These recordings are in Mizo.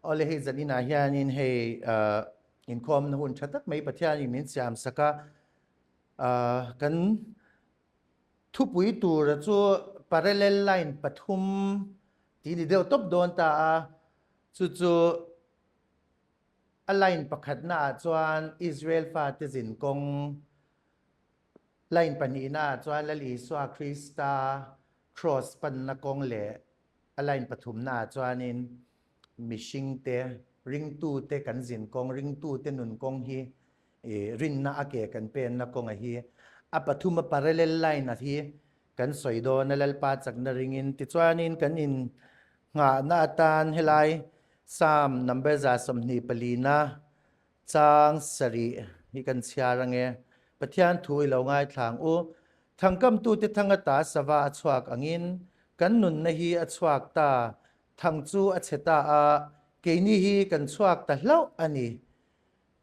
Awle hei zaninah hianin hei inkhawmna hun tha tak mai Pathianin min siam sak a, kan thupui tura chu parallel line pathum tih ni deuh tawp dawn ta a, chu chu a line pakhatna ah chuan Israel fate zinkawng, line pahnihna ah chuan Lal Isua Krista Cross panna kawng leh a line pathumna ah chuanin mihringte, ringtute kan zin kawng, ringtute nun kawng hi rinna a ke kan penna kawnga hi a pathum a parallel line a hi kan sawi dawn a Lalpa chakna ringin tichuanin kan in nghahna atan helai Psalm number 124 na chang sarih hi kan chhiar ange. Pathian thu i lo ngaithlang u. Thangkamtute thang ata sava a chhuak angin kan nunna hi a chhuak ta, thang chu a chhe ta a, keini hi kan chhuak ta hlauh a ni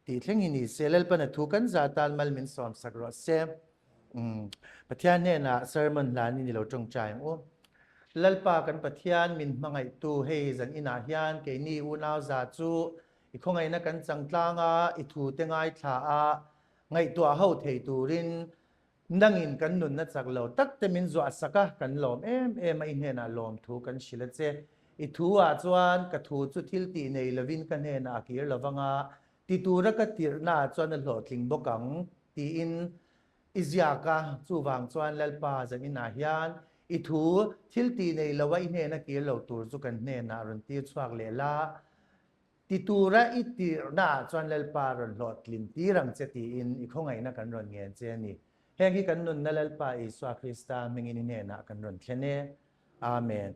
tih thleng hi ni se. Lalpana thu kan zah tan mal min sawm sak rawh se. Pathian hnenah sermon hlanin i lo tawngtai ang u. Lalpa kan Pathian min hmangaihtu hei zan inah hian keini unau za chu I khawngaihna kan chang tlang a, i thute ngaithla a, ngaihtuah ho thei turin nangin kan nunna chak lo tak te min zuah sak a, kan lawm em em a, i hnenah lawm thu kan hrilh a che. I thu ah chuan ka thu chu thil tih nei lovin ka hnenah a kir lo vang a, ti tura ka tirhna ah chuan a hlawhtling bawk ang, tiin i ziak a, chuvang chuan Lalpa zan inah hian i thu thil tih nei lo a i hnena kir lo tur chu kan hnenah rawn tir chhuak leh la, Ti tura i tirhna ah chuan Lalpa rawn hlawhtlin tir ang che tiin i khawngaihna kan rawn ngen che a ni. Heng hi kan nunna Lalpa Isua Krista hmingin i hnenah kan rawn thlen e. Amen.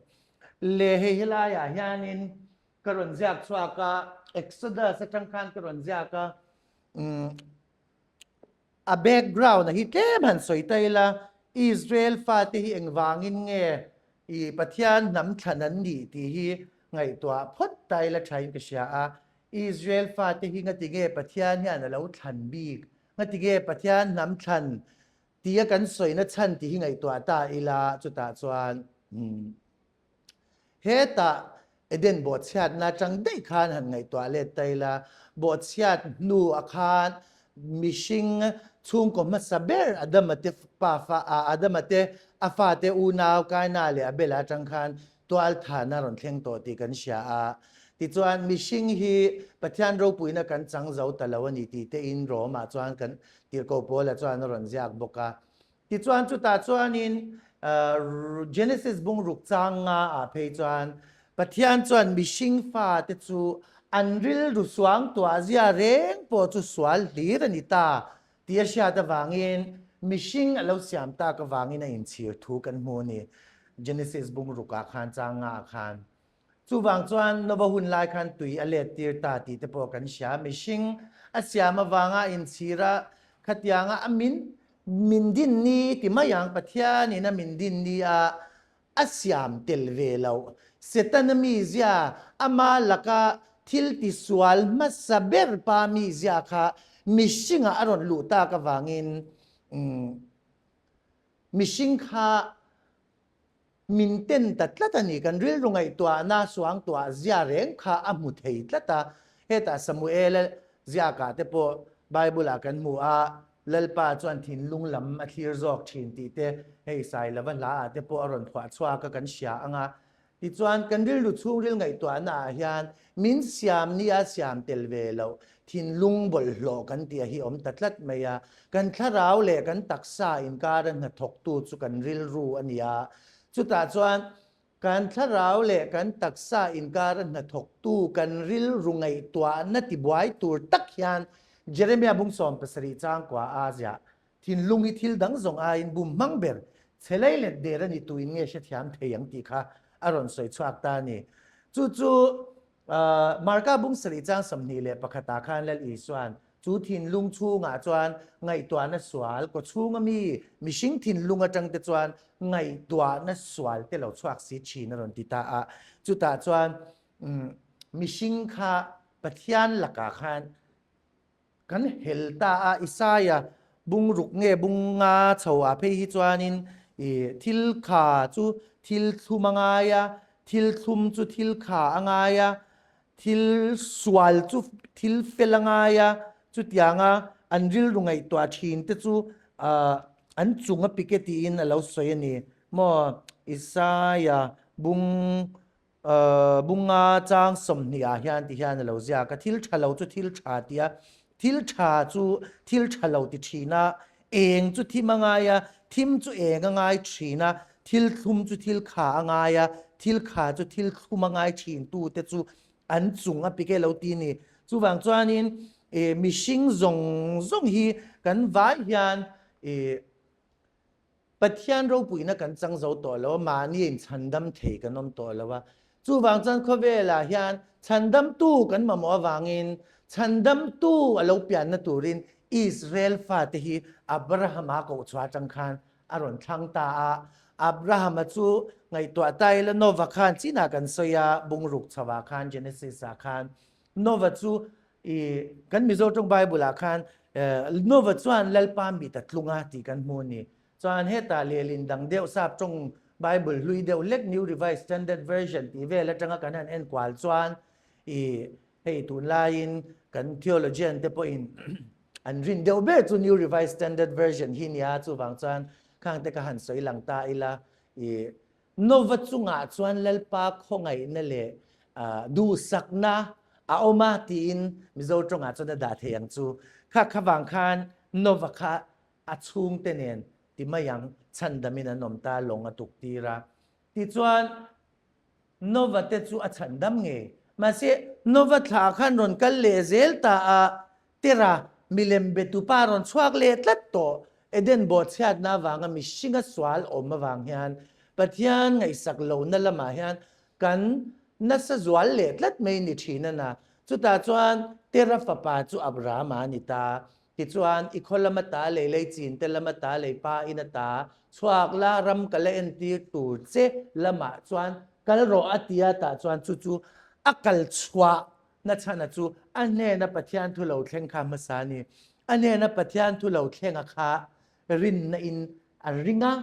Le hei helaiah hianin ka rawn ziak chhuak a, Exodus atang khan ka rawn ziak a, umm A background a hi tlem han sawi ta ila, Israel fate hi engvangin nge i Pathian hnam thlan an nih tih hi ngaihtuah phawt ta ila thain ka hria a. Israel fate hi ngati nge Pathian hian a lo thlan bik, ngati nge Pathian hnam thlan tia kan sawina chhan tih hi ngaihtuah ta ila chutah chuan Hetah Eden bawhchhiatna atang daih khan han ngaihtuah let ta ila, bawhchhiat hnu a khan mihring chhungkaw hmasa ber Adama te pa fa Adama te a fate unau Kaina leh Abela atang khan tualthana rawn thleng tawh tih kan hria a. Tichuan mihring hi Pathian ropuina kan chang zo ta lo a ni tih te in Rome ah chuan kan tirhkoh Paula chuan a rawn ziak bawk a. Tichuan chutah chuanin Genesis bung ruk chang nga ah phei chuan Pathian chuan mihring fate chu an rilru suang tuah zia reng pawh chu sual hlir a ni ta tih a hriat avangin mihring a lo siam tak avangin a inchhir thu kan hmu a ni Genesis bung ruk ah khan chang nga ah khan. Chuvang chuan Nova hun lai khan tui a let tir ta tih te pawh kan hria. Mihring a siam avanga inchhir a, khatianga a min min din ni ti mai ang, Pathianin a min din ni a a siam tel ve loh. Setana mizia, ama laka thil tisual hmasa ber pa mizia kha mihringah a rawn luh tak avangin mihring kha Min ten ta tlat a ni, kan rilru ngaihtuahna suangtuah zia reng kha a hmu thei tlat a. Hetah Samuela ziakah te pawh Bible-ah kan hmu a, Lalpa chuan thinlung lam a thlir zawk thin tih te hei Sailova hlaah te pawh a rawn phuah chhuak a kan hria ang a. Tichuan, kan rilru chhungril ngaihtuahna ah hian min siam nia siam tel ve loh thinlung bawlhhlawh kan tih a hi awm ta tlat mai a. Kan thlarau leh kan taksa inkara hnathawktu chu kan rilru a ni a. Chutah chuan kan thlarau leh kan taksa inkara hnathawktu kan rilru ngaihtuahna tibuai tur tak hian Jeremia bung 17 changkua a ziah Thinlung hi thil dang zawng aiin bum hmang ber chhe lei let der a ni tuin nge hrethiam thei ang tih kha a rawn sawi chhuak ta a ni. Chu chu Marka bung sarih chang 21 ah khan Lal Isuan chu thinlung chhungah chuan ngaihtuahna sual kaw chhunga mi mihring thinlung atang te chuan ngaihtuahna sual te lo chhuak si thin a rawn ti ta a. Chutah chuan mihring kha Pathian lakah khan Kan hel ta a, Isaia bung ruk nge bung nga chho ah phei hi chuanin i thil kha chu thil thlum a ngai a, thil thlum chu thil kha a ngai a. Thil sual chu thil fel a ngai a, chutianga an rilru ngaihtuah thin te chu an chung a pik e tiin a lo sawi a ni maw? Isaiah bung bunga chang 20 ah hian ti hian a lo ziak a, thil tha lo chu thil tha tia, thil tha chu thil tha lo ti thin a, eng chu thim a ngai a, thim chu eng a ngai thin a, thil thlum chu thil kha a ngai a, thil kha chu thil thlum a ngai thin tu te chu an chung a pik e lo ti ni. Chuvang chuanin mihring zawng zawng hi kan vai hian Pathian ropuina kan chang zo tawh lo a, mahni in chhandam thei kan awm tawh lo a. Chuvang chuan khawvelah hian chhandamtu kan mamawh avangin chhandamtu a lo pianna turin Israel fate hi Abrahama kohchhuah atang khan a rawn thlang ta a. Abrahama chu ngaihtuah ta ila Nova khan chinah kan sawi a, bungruk chhovah khan Genesis ah khan Nova chu i kan Mizo tawng Bible ah khan Nova chuan Lalpa mit a tlung a tih kan hmu a ni. Chuan hetah lehlin dang deuh sap tawng Bible hlui deuh hlek New Revised Standard Version tih vel atanga kan han en kual chuan i hei tunlaiin kan theologian te pawhin an rin deuh ber chu New Revised Standard Version hi nia chuvang chuan khang te ka han sawi lang ta ila i Nova chungah chuan Lalpa khawngaihna leh duhsakna a awm a tiin Mizo tawngah chuan a dah thei ang chu. Kha kha vang khan Nova kha a chhungte nen ti mai ang chhandamin an awm ta lawng a tuk tir a. Tichuan Nova te chu a chhandam ngei. Mahse Nova thla khan rawn kal leh zel ta a Tera milem betupa rawn chhuak leh tlat tawh. Eden bawhchhiatna avanga mihringa sual awm avang hian Pathian ngaihsak lohna lamah hian kan nasa zual leh tlat mai ni thin a na. Chutah chuan Tera fapa chu Abrahama a ni ta. Tichuan, i khaw lama ta lei lei chin te lama ta lei pa in a ta chhuak la ram ka la entir tur che lamah chuan kal rawh a ti a tah chuan chu chu a kal chhuah Na chhana chu a hnena Pathian thu lo thleng kha hmasa a ni. A hnena Pathian thu lo thlenga kha rinna in a ring a,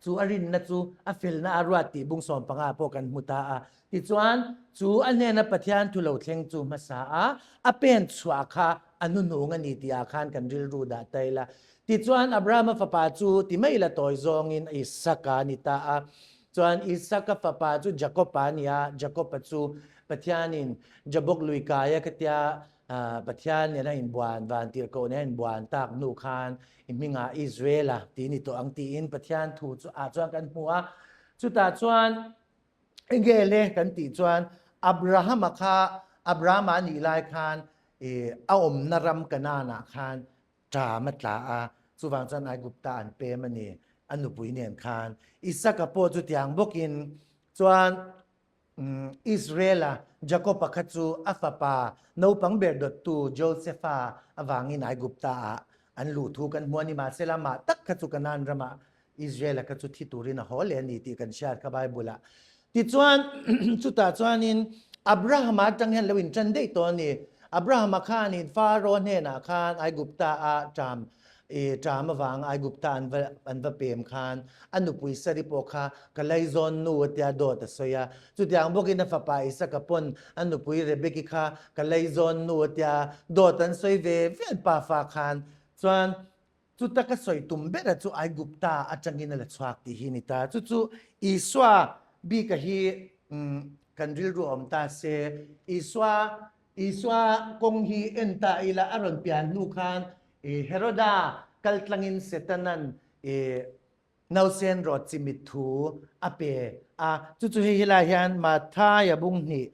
chu a rinna chu a felna a ruat tih bung 15 pawh kan hmu ta a. Tichuan, chu a hnena Pathian thu lo thleng chu hmasa a, a pen chhuah kha a nuhnung a ni tih ah khan kan rilru dah ta ila. Tichuan, Abrahama fapa chu ti mai la tawi zawngin Isaka a ni ta a. Chuan Isaka fapa chu Jakopa a ni a, Jakopa chu Pathianin Jabok lui kaia khatia Pathian nen a inbuan, vantirhkoh nen a inbuan tak hnu khan i hmingah Israel-a tih ni tawh ang tiin Pathian thu chu ah chuan kan hmu a. Chutah chuan enge le kan tih chuan Abrahama kha Abrahama a nih lai khan a awmna ram Kanaan-ah khan ṭam a tla a, chuvang chuan Aigupta an pem a ni, a nupui nen khan. Isaka pawh chutiang bawkin chuan Israel-a Jakob-a kha chu a fapa naupang ber dawttu Josefa avangin Aigupta-ah an luh thu kan hmu a ni. Mahsela amah tak kha chu Kanaan ramah Israel-a kha chu thi turin a haw leh a ni tih kan hriat kha Bible-ah. Tichuan, chutah chuanin Abrahama atang hian lo inṭan daih tawh a ni. Abrahama khanin Pharaoh hnenah khan Aigupta-a ṭam, i ṭam avanga Aigupta an va, an va pem khan a nupui Sari pawh kha ka laizawn nu a tia dawt a sawi a. Chutiang bawkin a fapa Isaka pawn a nupui Rebeki kha ka laizawn nu a tia dawt an sawi ve ve an pafa khan. Chuan Chuta ka sawi tum bera chu Aigupta atangin a la chhuak tih hi ni ta. Chu chu Isua bika hi kan rilru a awm ta se. Isua Isua kawng hi en ta ila a rawn pian hnu khan Heroda kaltlangin Setanan Nausen rawt chi mit thu a pe a, chu chu hei helai hian Matthai a bung hnih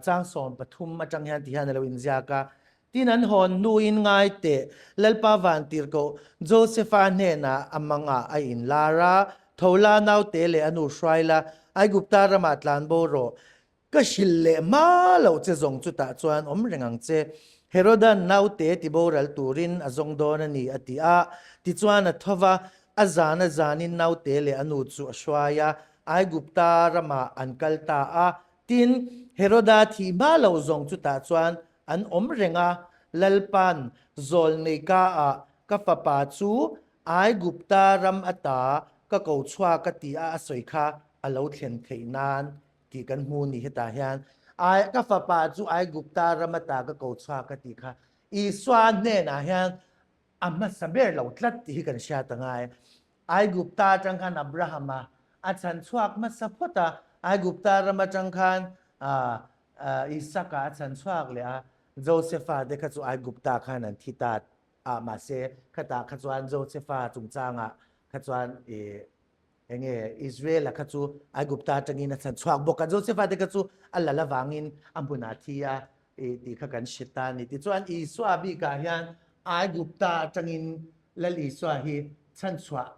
chang 13 atang hian ti hian a lo inziak a. Tin an hawn hnuin ngai teh Lalpa vantirhkoh Josefa hnenah a mangah a inlar a, Tho la naute leh a nu hruai la, Aigupta ramah tlan bo rawh. Ka hrilh leh hma loh che zawng chutah chuan awm reng ang che. Herodan naute ti boral turin a zawng dawn a ni, a ti a. Tichuan a tho va, a zan a zanin naute leh a nu chu a hruai a, Aigupta ramah an kal ta a. Tin, Heroda thih hma loh zawng chutah chuan an awm reng a, Lalpa'n zawlnei kaah ka fapa chu Aigupta ram ata ka ko chhuak a ti a a sawi kha a lo thlen theih nan tih kan hmu ni hetah hian. Ai ka fapa chu Aigupta ram ata ka ko chhuak a tih kha Isua hnenah hian a hmasa ber lo tlat tih hi kan hriat a ngai. Aigupta atang khan Abrahama a chhan chhuak hmasa phawt a, Aigupta ram atang khan Isaka a chhan chhuak leh a, Josefa te kha chu Aigupta khan an thi ta a, mahse khatah kha chuan Josefa chungchangah kha chuan enge Israel-a kha chu Aigupta atangin a chhan chhuak bawk a, Josefa te kha chu a lal avangin a hmunah a thi a tih kha kan hre ta a ni. Tichuan Isua bikah hian Aigupta atangin Lal Isua hi chhanchhuah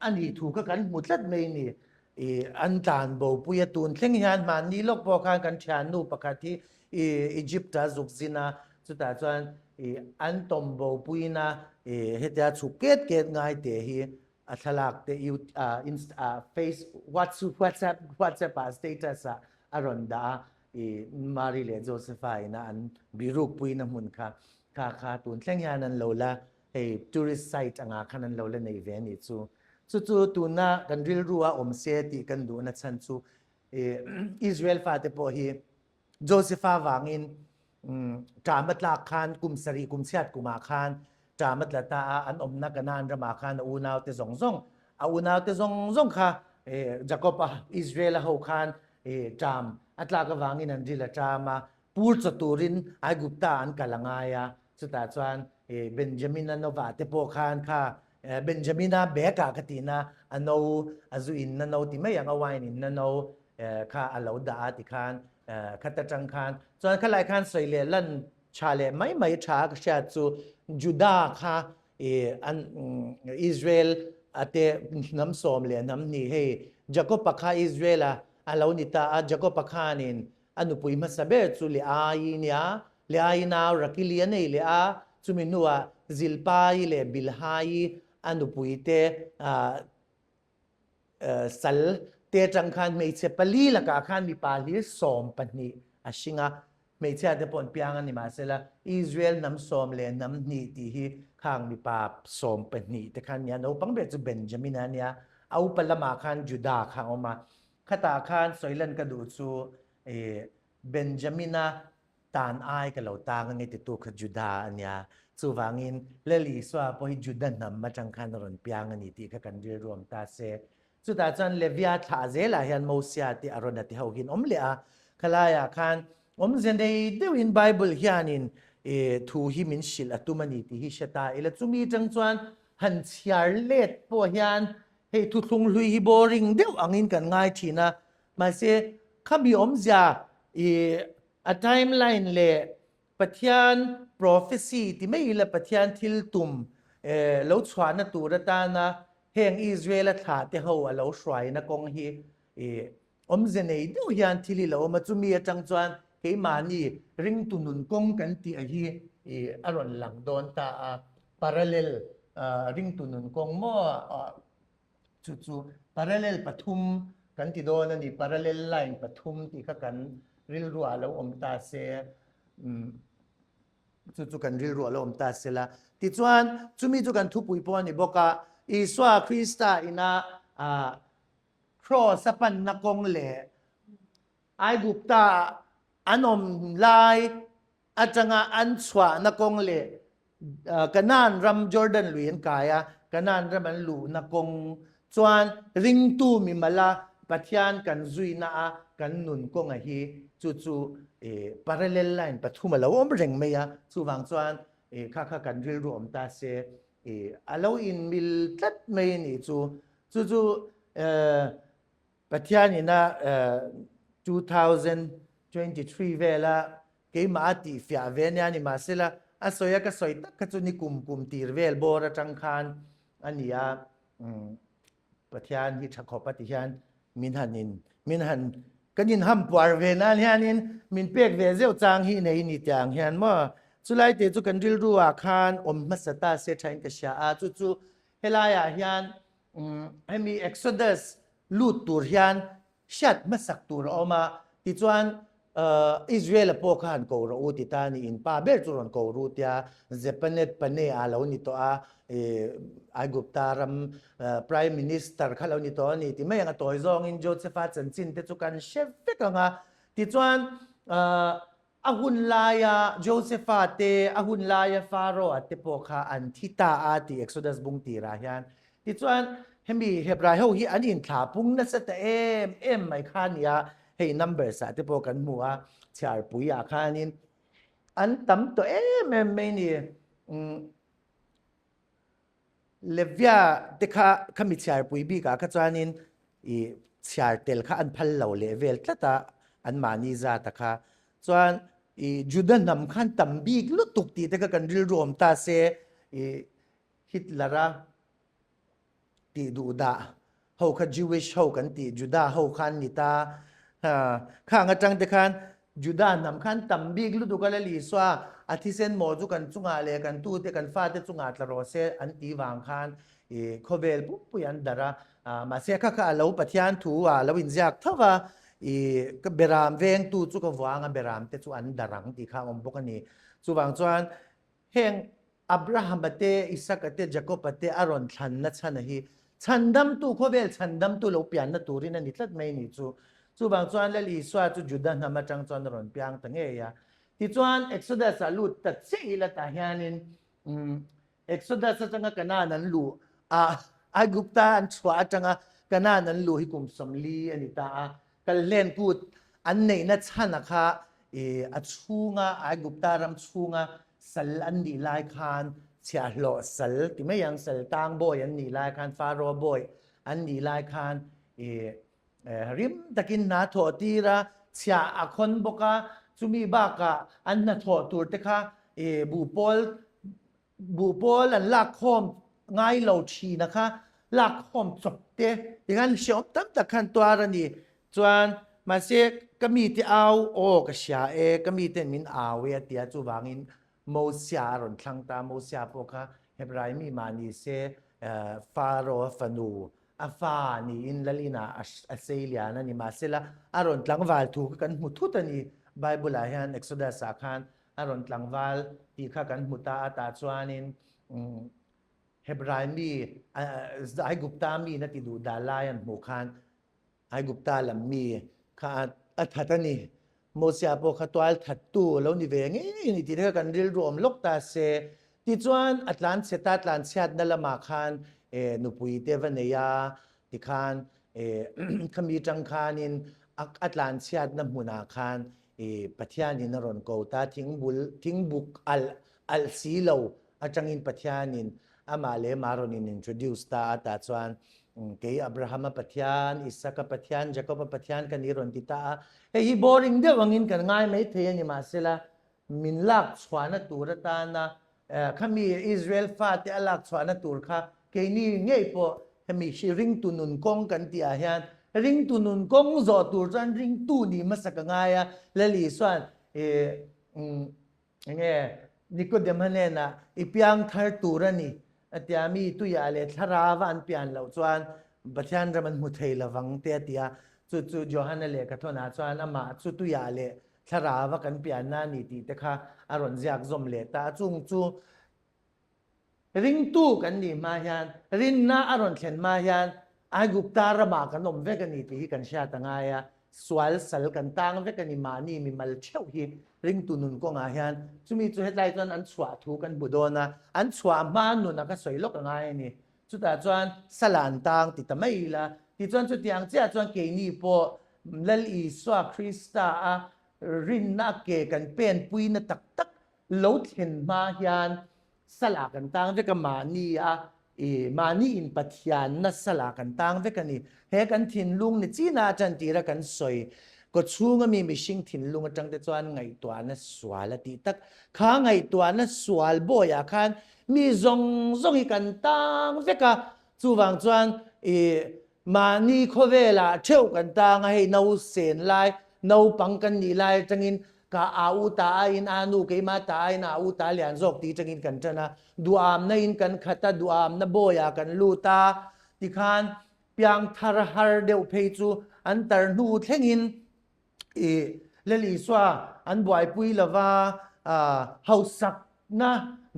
a nih thu kha kan hmu tlat mai ni. An tlan bopui a tun thleng hian hmanni lawk pawh khan kan thiannu pakhat hi Egypt-a zuk zin a, chutah chuan an tawm bopuina hetia chhuk ket ket ngai teh hi a thlalak te face WhatsApp WhatsApp-ah status-ah a rawn dah a, Mary leh Josepha ina an biruk puina hmun kha kha kha tun thleng hian an lo la hei tourist site anga khan an lo la nei ve a nih chu. Chu chu tuna kan rilru a awm se tih kan duhna chhan chu Israel fate pawh hi Josepha vangin ṭam a tlak khan kum sarih kum chhiat kumah khan ṭam a tla ta a, an awmna Kanaan ramah khan a unaute zawng zawng a unaute zawng zawng kha Jacob-a Israel-a ho khan ṭam a tlak avangin an ril a ṭam a, Pur chaw turin Aigupta an kal a ngai a, chutah chuan Benjamina nova te pawh khan kha Benjamina bag ah ka tihna a no, a zu in na no ti mai ang a wine in na no kha a lo dah a tikhan khat atang khan chuan khalai khan sawi leh lan tha leh mai mai tha a ka hriat chu Juda kha an Israel a te hnam sawm leh hnam hnih hei Jacob-a kha Israel-a a lo ni ta a, Jacob-a khanin A nupui hmasa ber chu Leai nia, Leai nau Rakili a nei leh a, chumi hnuah Zilpai leh Bilhai a nupuite sal te atang khan hmeichhe pali lakah khan mipa hlir 12 a hring a, hmeichhia te pawh an piang a ni mahsela Israel hnam sawm leh hnam hnih tih hi khang mipa 12 te khan nia, naupang ber chu Benjamin a nia, a upa lamah khan Judah kha a awm a. Khatah khan sawilan ka duh chu Benjamina tan ai ka lo tang ange titu kha Juda a nia. Chuvangin Lal Isua pawh hi Juda hnam atang khan a rawn piang a ni tih kha kan rilruam ta se. Chutah chuan Levia thlah zelah hian Mosia te Arona te ho hian awm leh a. Khalaiah khan awmze nei deuhin Bible hianin thu hi min hrilh a tum a ni tih hi hre ta ila. Chumi atang chuan han chhiar let pawh hian Hei thuthlung hlui hi boring deuh angin kan ngai thin a, mahse khami awmzia i a timeline leh Pathian prophecy ti mai ila Pathian thil tum lo chhuahna tur atana heng Israel-a thlah te ho a lo hruaina kawng hi i awmze nei deuh hian thil hi lo awm a, chumi atang chuan keimahni ringtu nun kawng kan tih a hi i a rawn lang dawn ta a, parallel ringtu nun kawng maw chu chu parallel pathum kan ti dawn a ni, parallel line pathum tih kha kan rilruah a lo awm ta se, chu chu kan rilruah a lo awm ta se la. Tichuan chumi chu kan thupui pawh a ni bawk a, Isua Krista ina Kraws a panna kawng leh Aigupta an awm lai atanga an chhuahna kawng leh Kanaan ram Jordan lui an kai a, Kanaan ram an luhna kawng chuan ringtu mimala Pathian kan zuina a kan nun kawnga hi chu chu parallel line pathum a lo awm reng mai a, chuvang chuan kha kha kan rilru awm ta se a lo inmil tlat mai a nih chu. Chu chu Pathian ina 2023 vela keimah a tihfiah ve ania ni mahsela a sawi a ka sawi tak kha chu ni kum kum tir vel bawr atang khan a ni a. Pathian hi tha khawp a ti hian min han in min han kan in ham puar ve nan hianin min pek ve zeuh chang hi nei ni tih ang hian maw chulai te chu kan rilru ah khan awm hmasa ta se thain ka hria a chu chu helai ah hian hemi Exodus lut tur hian hriat hmasak tur a awm a tichuan Israel-a pawh kha han ko rawh u ti ta a ni, in pa ber chu rawn ko ru tia Zepanet Panea lo ni tawh a, Aigupta ram Prime Minister kha lo ni tawh a ni ti mai ang a tawi zawngin Joseph-a chanchin te chu kan hre vek ang a. Tichuan. A hun laia Josepha te, a hun laia Pharaoh-a te pawh kha an thi ta a tih Exodus bung tirah hian. Tichuan, hemi Hebrai ho hi an inthlah pung nasa ta em em mai kha a ni a, hei Numbers-ah te pawh kan hmu a, chhiarpuiah khanin an tam tawh em em mai ni. Levia te kha khami chhiarpui bikah kha chuanin i chhiar tel kha an phal lo leh vel tlat a, anmahni zata kha. Chuan i Juda hnam khan tam bik lutuk tih te kha kan rilru awm ta se, i Hitler-a tih duh dah ho kha Jewish ho kan tih Juda ho kha an ni ta. Khang atang te khan Juda hnam khan tam bik lutuk a Lal Isua a thisen maw chu kan chungah leh kan tute kan fate chungah tla rawh se an tih vang khan i khawvel pumpui an darh a. Mahse kha kha a lo Pathian thu a lo inziak tho va i ka beram vengtu chu ka vuang a beram te chu an darh ang tih kha a awm bawk a ni. Chuvang chuan heng Abrahama te, Isaka te, Jakoba te a rawn thlanna chhana hi chhandamtu, khawvel chhandamtu lo pianna turin a ni tlat mai ni chu. Chuvang chuan Lal Isua chu Juda hnam atang chuan a rawn piang ta ngei a. Tichuan Exodus-ah lut ta chiah ila tah hianin Exodus atanga Kanaan an luh a, Aigupta an chhuah atanga Kanaan an luh hi kum 40 a ni ta a. Kalhlen kut an neihna chhana kha a chhunga Aigupta ram chhunga sal an nih lai khan chhiahhlawh sal ti mai ang, sal tang bawi an nih lai khan, Pharaoh bawi an nih lai khan rim takin hna thawh tir a, chhiah a khawn bawk a, chumi bakah an hnathawh tur te kha buhpawl Buhpawl an lakkhawm ngai lo thin a kha lakkhawm chawp te tikhan hreawm tam tak khan tuar a ni. Chuan mahse ka mite au aw ka hria e, ka miten min au e a ti a, chuvangin Mosia a rawn thlang ta. Mosia pawh kha Hebrai mi mah ni se Pharaoh fanu a fa niin Lalina a sei lian a ni. Mahsela a rawn tlangval thu kha kan hmu thut a ni. Bible-ah hian Exodus-ah khan A rawn tlangval tih kha kan hmu ta a, tah chuanin Hebrai mi, Aigupta mi na ti duh dah lai an hmuh khan Aigupta lam mi kha a that a ni. Mosia pawh kha tual thattu a lo ni ve ngei a ni tih te kha kan rilru awm lawk ta se. Tichuan a tlanchhe ta, tlanchhiatna lamah khan nupui te va nei a, Tikhan khami tang khanin a tlanchhiatna hmunah khan Pathianin a rawn ko ta, thingbul thingbuk alh alh si lo atangin Pathianin amah leh amah rawn in introduce ta a, tah chuan kei Abrahama Pathian, Isaka Pathian, Jacoba Pathian ka ni rawn ti ta a. Hei hi boring deuh angin kan ngai maithei a ni mahsela min lak chhuahna tur atana Khami Israel fate a lak chhuahna tur kha keini ngei pawh hemi hi ringtu nun kawng kan tih ah hian ringtu nun kawng zawh tur chuan ringtu nih hmasa ka ngai a, Lal Isua'n enge Nikodema hnenah i piang thar tur a ni a tia, mi tuiah leh thlarava an pian loh chuan Pathian ram an hmu thei lovang te a ti a, chu chu Johana lehkhathawnah chuan amah chu tuiah leh Thlarau a kan pianna a ni tih te kha a rawn ziak zawm leh ta a, chung chu ringtu kan nih hma hian, rinna a rawn thlen hma hian Aigupta ramah kan awm vek a ni tih hi kan hriat a ngai a, sual sal kan tang vek a ni mahni mimal theuh hi ringtu nun kawngah hian, chumi chu hetlai chuan an chhuah thu kan hmu dawn a, an chhuah hma nun a ka sawi lawk a ngai a ni. Chutah chuan sala an tang ti ta mai ila, tichuan chutiang chiah chuan keini pawh Lal Isua Krista a rinna ke kan penpuina tak tak lo thlen hma hian sala kan tang vek a, mahni a i mahni in Pathianna sala kan tang vek a ni. He kan thinlung ni china atan tira kan sawi kawchhunga mi mihring thinlung atang te chuan ngaihtuahna sual a tih tak kha ngaihtuahna sual bawiah khan Mi zawng zawng hi kan tang vek a, chuvang chuan i mahni khawvelah theuh kan tang a, hei nausen lai, naupang kan nih lai atangin ka a u ta aiin a nu keimah ta aiin a u ta lian zawk tih atangin kan tan a, duhamna in kan khat a, duhamna bawiah kan lut a, tikhan piangthar har deuh phei chu an tar hnu thlengin I Lal Isua an buaipui lova, hausakna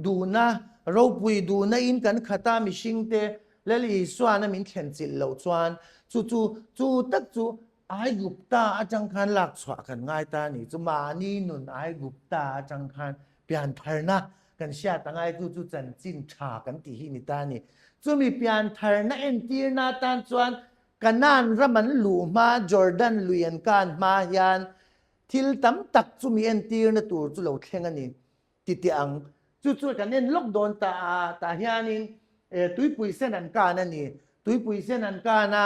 duhna, ropui duhna in kan khat a, mihringte Lal Isuana min thlen chilh loh chuan chu chu chu tak chu Aigupta atang khan lak chhuah kan ngai ta a nih chu. Mahni nun Aigupta atang khan piantharna kan hriat a ngai chu chu chanchin tha kan tih hi ni ta a ni. Chumi piantharna entirna atan chuan Kanaan ram an luh hma, Jordan lui an kan hma hian thil tam tak chumi entirna tur chu lo thleng a ni. Ti teh ang. Chu chu kan en lawk dawn ta a, tah hianin tuipui sen an kan a ni. Tuipui sen an kan a,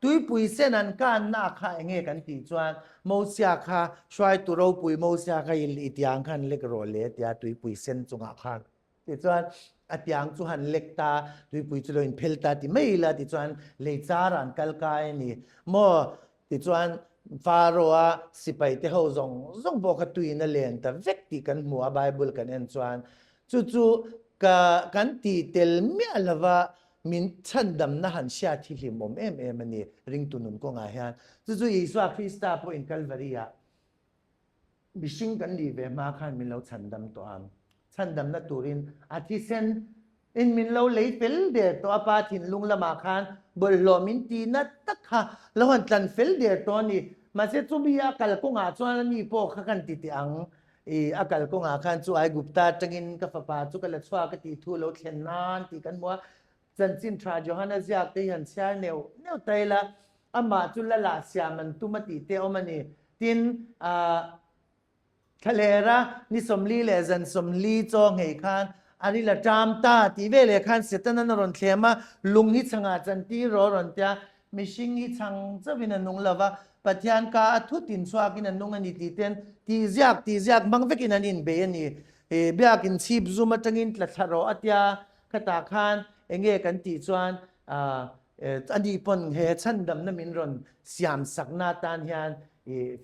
tuipui sen an kanna kha eng nge kan tih chuan Mosia kha hruaitu ropui Mosia kha i tiang khan lek rawh le tia tuipui sen chungah khan tichuan a tiang chu han lek ta, tuipui chu lo inphel ta ti mai ila tichuan lei char an kal kai a ni. Maw Tichuan, Pharaoh-a sipaite ho zawng zawng pawh kha tuiin a len ta vek tih kan hmu a, Bible kan en chuan. Chu chu ka kan tih tel miah lova min chhandamna han hriat hi hlimawm em em a ni, ringtu nun kawngah hian. Chu chu Isua Krista pawhin Kalvari-ah Mihring kan nih ve hma khan min lo chhandam tawh ang. Chhandamna turin a thisen in min lo lei fel der tawh a, Pa thinlung lamah khan bawlhhlawh min ti na tak kha lo han tlan fel der tawh a ni. Mahse chumi a kal kawngah chuan a ni pawh kha kan ti teh ang. I a kal kawngah khan chu Aigupta atangin ka fapa chu ka la chhuak a tih thu lo thlen nan tih kan hmu a. Chanchin tha Johana ziak te hi han chhiar neuh neuh ta ila, amah chu lala siam an tum a tih te awm a ni. Tin, Thlalera ni 40 leh zan 40 chaw nghei khan a ril a ṭam ta tih veleh khan Setanan a rawn thlem a, lung hi chhangah chantir rawh a rawn tia, mihring hi chhang chauhin a nung lo va, Pathian ka a thutin chhuakin a nung a ni tih ten tih ziak tih ziak hmang vekin an inbei a ni. Biakin chhip zum atangin tla thla rawh a tia, Khatah khan enge kan tih chuan ani pawn he chhandamna min rawn siam sakna atan hian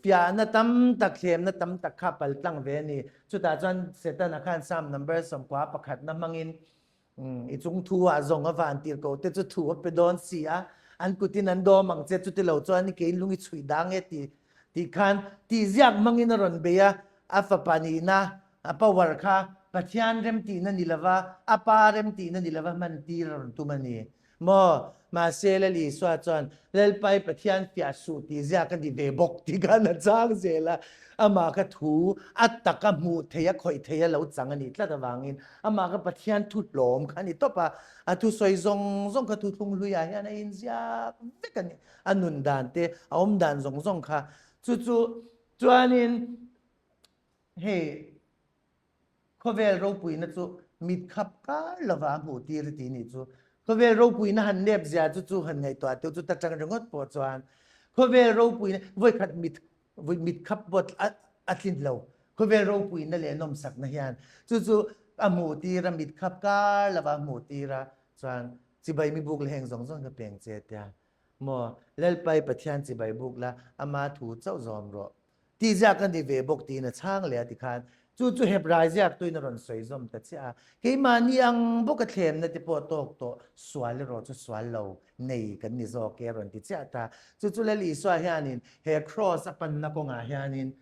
fiahna tam tak, thlemna tam tak kha pal tlang ve a ni. Chutah chuan Setana khan Psalm number 91 na hmangin i chung thu ah zawng a van tir ko te chu thu a pe dawn si a, an kutin an dawm ang che, chuti lo chuan i kein lung i chhuih dang e ti tih khan tihziak hmangin a rawn bei a, a fapa nihna A power kha Pathian remtihna ni lova, a Pa remtihna ni lova hman tir a rawn tum a ni maw? Mahse, Lal Isua chuan, Lalpai Pathian fiah suh tih ziak a ni ve bawk tih khan a chang zel a. Amah kha thu a taka hmuh theih a, khawih theih a lo chang a nih tlat avangin amah kha Pathian thu hlawm kha a ni tawp a. A thusawi zawng zawng kha thuthlung hluiah hian a inziak vek a ni. A nun dan te, a awm dan zawng zawng kha. Chu chu chuanin Hei khawvel ropuina chu mit khap kar lova a hmuh tir a ti nih chu. Khawvel ropuina han nep zia chu chu han ngaihtuah teuh chu ta tang ringawt pawh chuan khawvel ropuina vawikhat mit mit khap pawh a tlin lo. Khawvel ropuina leh nawmsakna hian chu chu a hmuh tir a mit khap kar lova a hmuh tir a chuan chibai mi buk leh heng zawng zawng ka peng che tia maw Lalpai Pathian chibai buk la ama thu chauh zawm rawh. Tih ziak a ni ve bawk tiin a chhang leh a ti khan chu chu Hebrai ziak tuin a rawn sawi zawm ta chiah a. Keimahni ang bawka thlemna te pawh tawk tawh sual erawh chu sual lo nei kan ni zawk e a rawn ti chiah ta. Chu chu Lal Isua hianin he Kraws a panna kawngah hianin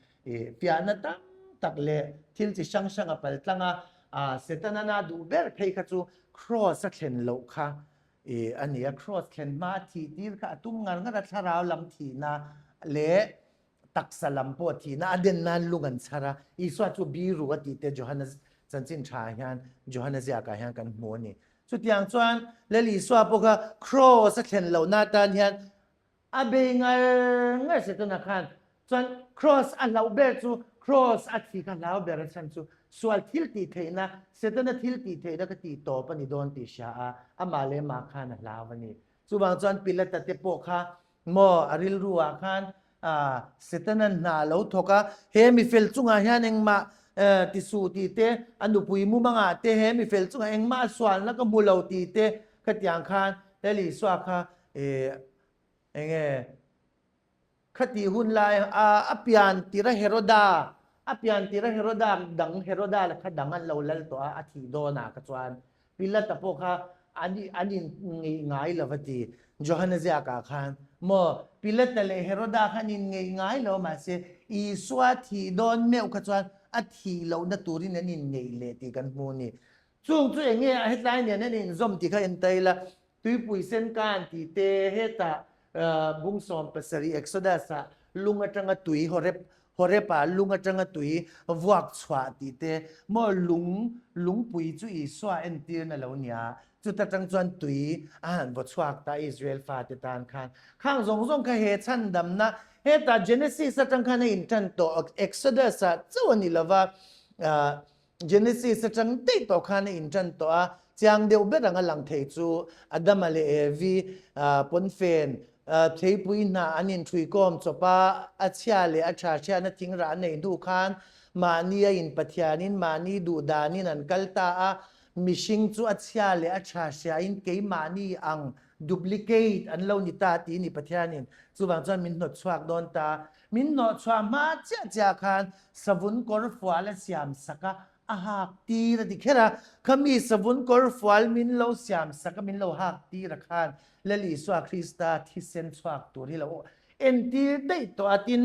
fiahna tam tak leh thil chi hrang hrang a pal tlang a, Setana na duh ber phei kha chu Kraws a thlen loh kha a ni a. Kraws thlen hma a thih tir kha a tum ngar ngar a, thlarau lam thihna leh taksa lam pawh thihna a den nan lung an chhar a, Isua chu biru a tih te Johana chanchin tha ah hian Johana ziak ah hian kan hmu a ni. Chutiang chuan Lal Isua pawh kha kraws a thlen lohna atan hian a bei ngar ngar Setana khan chuan kraws a hlauh ber chu kraws a thi kha hlau ber a chhan chu sual thil tih theihna Setana thil tih theihna ka tih tawp a ni dawn tih hria a, amah leh mah khan a hlau a ni. Chuvang chuan Pilata te pawh kha maw a rilru ah khan Setana hna a lo thawk a, he mifel chungah hian engmah ti suh tih te, a nupui mumangah te he mifel chungah engmah a sualna ka hmu lo tih te khatiang khan Lal Isua kha enge Khatih hun lai a a pian tir a Heroda, a pian tir a Heroda dang Heroda la kha dang an lo lal tawh a, a thih dawn ah kha chuan Pilata pawh kha an an in ngeih ngai lo va ti. Johana ziak ah khan maw Pilata leh Heroda kha an in ngeih ngai lo mahse Isua thih dawn meuh kha chuan a thih lohna turin an in ngeih leh tih kan hmu a ni. Chung chu eng nge a hetlai nen an inzawm tih kha en ta ila, tuipui sen kan tih te hetah Bung 17 Exodus-ah lung atanga tui Horeb Horeb-ah lung atanga tui vuak chhuah tih te maw lung lungpui chu Isua entirna lo nia chuta tang chuan tui a han vaw chhuak ta Israel fate tan khan khang zawng zawng kha he chhandamna hetah Genesis atang khan a intan tawh Exodus-ah chauh a ni lova Genesis atang daih tawh khan a intan tawh a, chiang deuh ber anga lang thei chu Adama leh Evi pawnfen theipui hna an inṭhuikawm chawp a, a chhia leh a ṭha hriatna thingrah an nei hnu khan mahni a inpathianin mahni duhdanin an kal ta a, mihring chu a chhia leh a ṭha hriain keimahni ang duplicate an lo ni ta tih ni Pathianin chuvang chuan min hnawt chhuak dawn ta. Min hnawhchhuah hma chiah chiah khan savun kawr fual a siam sak a, a hak tir a ti kher a. Khami savun kawr fual min lo siam sak a, min lo hak tir a khan Lal Isua Krista thisen chhuak tur hi lo entir daih tawh a. Tin,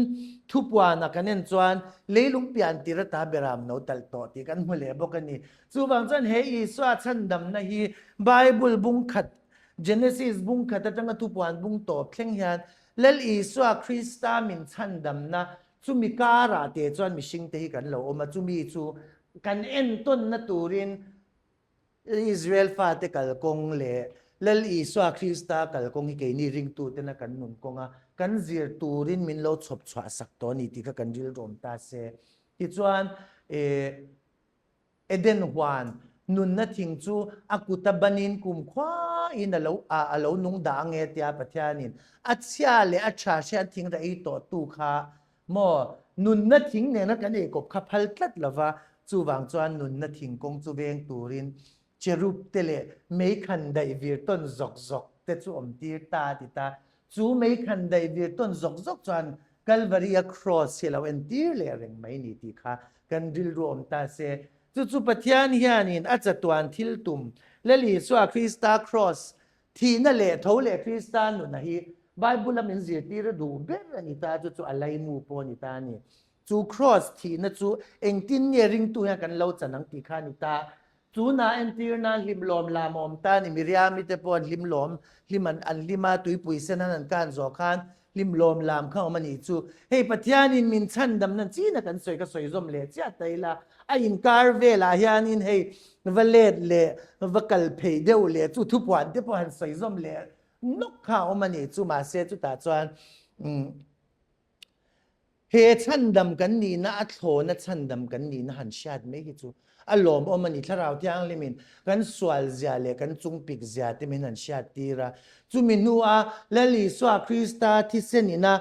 thupuana kan en chuan leilung pian tir ata beram no talh tawh tih kan hmu leh bawk a ni. Chuvang chuan he Isua chhandamna hi Bible bung khat, Genesis bung khat atanga thupuan bung tawp thleng hian Lal Isua Krista min chhandamna chumi karah te chuan mihringte hi kan lo awm a, chumi chu kan entawnna turin Israel fate kalkawng leh Lal Isua Krista kalkawng hi keini ringtutena kan nun kawnga kan zir turin min lo chhawp chhuah sak tawh a ni tih kha kan rilruam ta se. Tichuan, Eden huan nunna thing chu a kuta banin kumkhuain a lo a lo nung dah ang e tia Pathianin a chhia leh a tha hriat thing ra ei tawh tu kha maw nunna thing nena kan eikawp kha phal tlat lova chuvang chuan nunna thing kawng chu veng turin cherub te leh meikhan daih vir tawn zawk zawk te chu awm tir ta a ti ta. Chu meikhan daih vir tawn zawk zawk chuan Kalvari-a kraws hi a lo entir leh reng mai ni tih kha kan rilru awm ta se. Chu chu Pathian hianin a chatuan thil tum, Lal Isua Krista kraws thihna leh tho leh Krista nuna hi Bible-a min zirtir a duh ber a ni ta, chu chu a laimu pawh a ni ta a ni. Chu kraws thihna chu engtin nge ringtu hian kan lo chan ang tih kha a ni ta. Tunah entir nan hlimlawm lam a awm ta a ni. Miriami te pawh an hlimlawm, hlim an an hlim a, tuipui sen an an kan zawh khan hlimlawm lam kha awm a nih chu. Hei Pathianin min chhandam nan china kan sawi ka sawi zawm leh chiah ta ila, a inkar velah hianin hei va let leh va kal phei deuh leh chu thupuan te pawh han sawi zawm leh nawk kha a awm a nih chu. Mahse chutah chuan umm. He chhandam kan nihna, a thlawna chhandam kan nihna han hriat mai hi chu a lawmawm a ni. Thlarau Thianghlimin kan sual zia leh kan chungpik zia te min han hriat tir a. Chumi hnua Lal Isua Krista thisen ina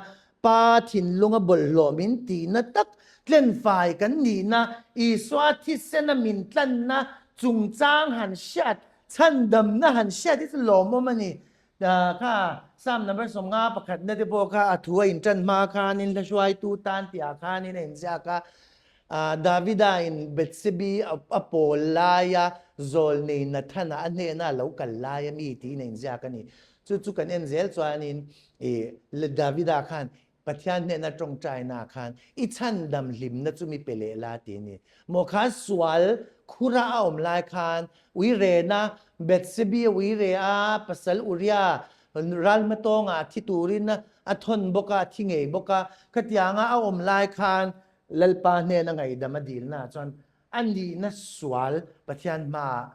Pa thinlunga bawlhhlawh min tihna tak tlenfai kan nihna, Isua thisena min tlanna chungchang han hriat, chhandamna han hriat hi chu lawmawm a ni. Kha Psalm number 50 pakhatna te pawh kha a thu a intan hma khanin hla hruaitu tan tihah khanin a inziak a. Davida in Bethsebi a pawl laia zawlnei Nathana a hnena a lo kal lai a mi tiin a inziak a ni. Chu chu kan en zel chuanin Davida khan Pathian hnena tawngtaina khan i chhandam hlimna chu mi pe leh la ti a ni. Maw kha sual khura a awm lai khan uirena Bethsebi a uire a, pasal Uria ral hmatawngah a thi turin a thawn bawk a, a thi ngei bawk a. Khatianga a awm lai khan Lalpa hnena ngaihdam a dilnaah chuan a nihna sual Pathian hmaah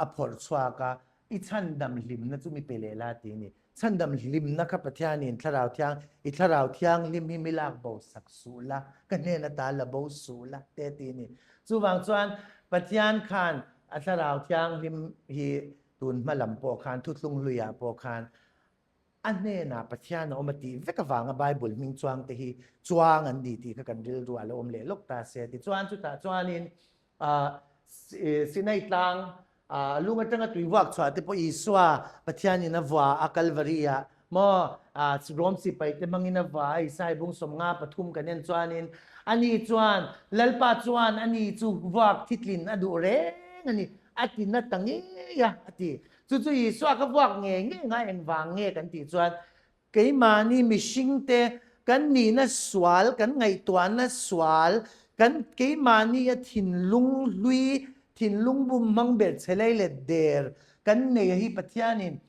a phawrh chhuak a, i chhandam hlimna chu mi pe leh la ti a ni. Chhandam hlimna kha Pathianin Thlarau Thiang, i Thlarau Thianghlim hi mi lak bo sak suh la, ka hnen ata la bo suh la te ti a ni. Chuvang chuan Pathian khan a Thlarau Thianghlim hi tun hma lam pawh khan, thuthlung hluiah pawh khan a hnenah Pathian a awm a tih vek avanga Bible hming chuang te hi chuang an ni tih kha kan rilru a lo awm leh lawk ta se. Tichuan chutah chuanin Sinai tlang lung atanga tui vuak chhuah te pawh Isua Pathianin a vua a Kalvari-ah maw Rom sipai te hmangin a vua a Isai bung 53 kan en chuanin ani chuan Lalpa chuan ani chu vuak thitlin a duh reng a ni a ti na ta ngei a a ti. Chu chu Isua ka vuak ngei ngei nga engvang nge kan tih chuan Keimahni mihringte kan nihna sual, kan ngaihtuahna sual, kan keimahni a thinlung hlui, thinlung bum hmang ber chhe lei leh der kan nei hi Pathianin.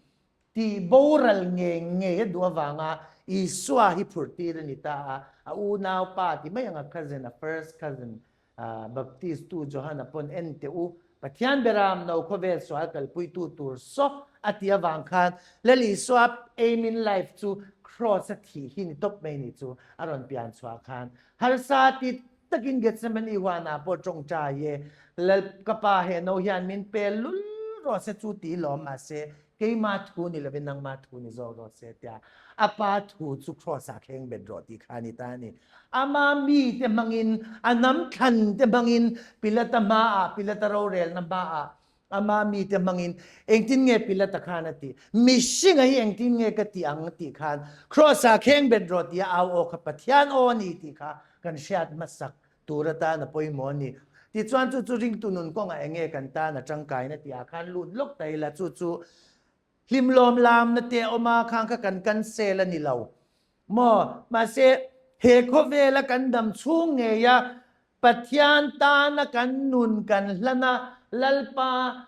Tih boral ngei ngei a duh avanga Isua hi phurhtir a ni ta a, a unaupa ti mai anga cousin, a first cousin, Baptist tu Johana pawn en teh u, Pathian beram no khawvel sual kalpuitu tur saw a ti avang khan Lal Isua aim in life chu cross a thih hi ni tawp mai ni chu a rawn pian chhuah khan harsa ti takin Gethsemane huanah pawh tawngtai e, Lal ka pa he no hian min pe lul rawh se chu ti lawm mahse keima thu ni lovin nangma thu ni zawk rawh se tia a pa thu chu cross ah thleng bet rawh tih kha a ni ta a ni. Ama mi te hmangin, a hnam thlan te hmangin Pilata hmaah, Pilata rorelna hmaah ama mi te hmangin engtin nge Pilata khan a tih? Mihringa hi engtin nge ka tih ang tih khan cross ah kheng bet rawh tia au aw kha Pathian aw a ni tih kha kan hriat hmasak tur atan a pawimawh a ni. Tichuan chu chu ringtu nun kawngah eng nge kan tan a tangkaina tih ah khan lut lawk ta ila chu chu hlimlawm lamna te a awm a, khang kha kan cancel a ni lo maw? Mahse he khawvela kan dam chhung ngeia Pathian tana kan nun kan hlan a, Lalpa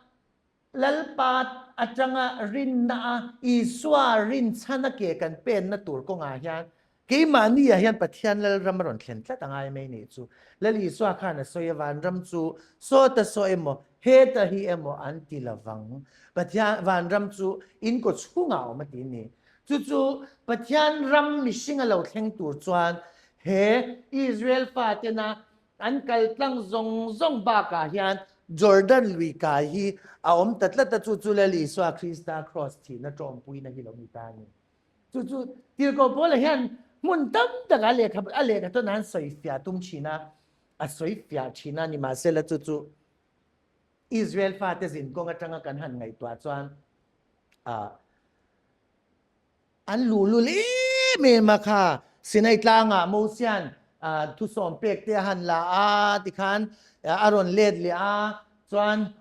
Lalpa atanga rinna a Isua rinchhana ke kan penna tur kawngah hian keimahni ah hian Pathian Lalram a rawn thlen tlat a ngai mai nih chu. Lal Isua khan a sawi a, vanram chu sawta saw emaw, heta hi emaw an ti lovang. Pathian vanram chu in kaw chhungah a awm a ti ni. Chu chu Pathian ram mihring a lo thleng tur chuan he Israel fatena An kal tlang zawng zawng bakah hian Jordan lui kai hi a awm ta tlat a, chu chu Lal Isua Krista Kraws thihna tawmpuina hi lo ni ta a ni. Chu chu Tirhkoh Paula hian hmun tam takah a lehkha a lehkha tawn an sawi fiah tum thin a, a sawi fiah thin a, nimahsela chu chu Israel fate zinkawng atanga kan han ngaihtuah chuan ah An luhlul em em a kha. Sinai tlangah Mosia'n thusawm pek te a han la a tikhan a rawn let leh a, chuan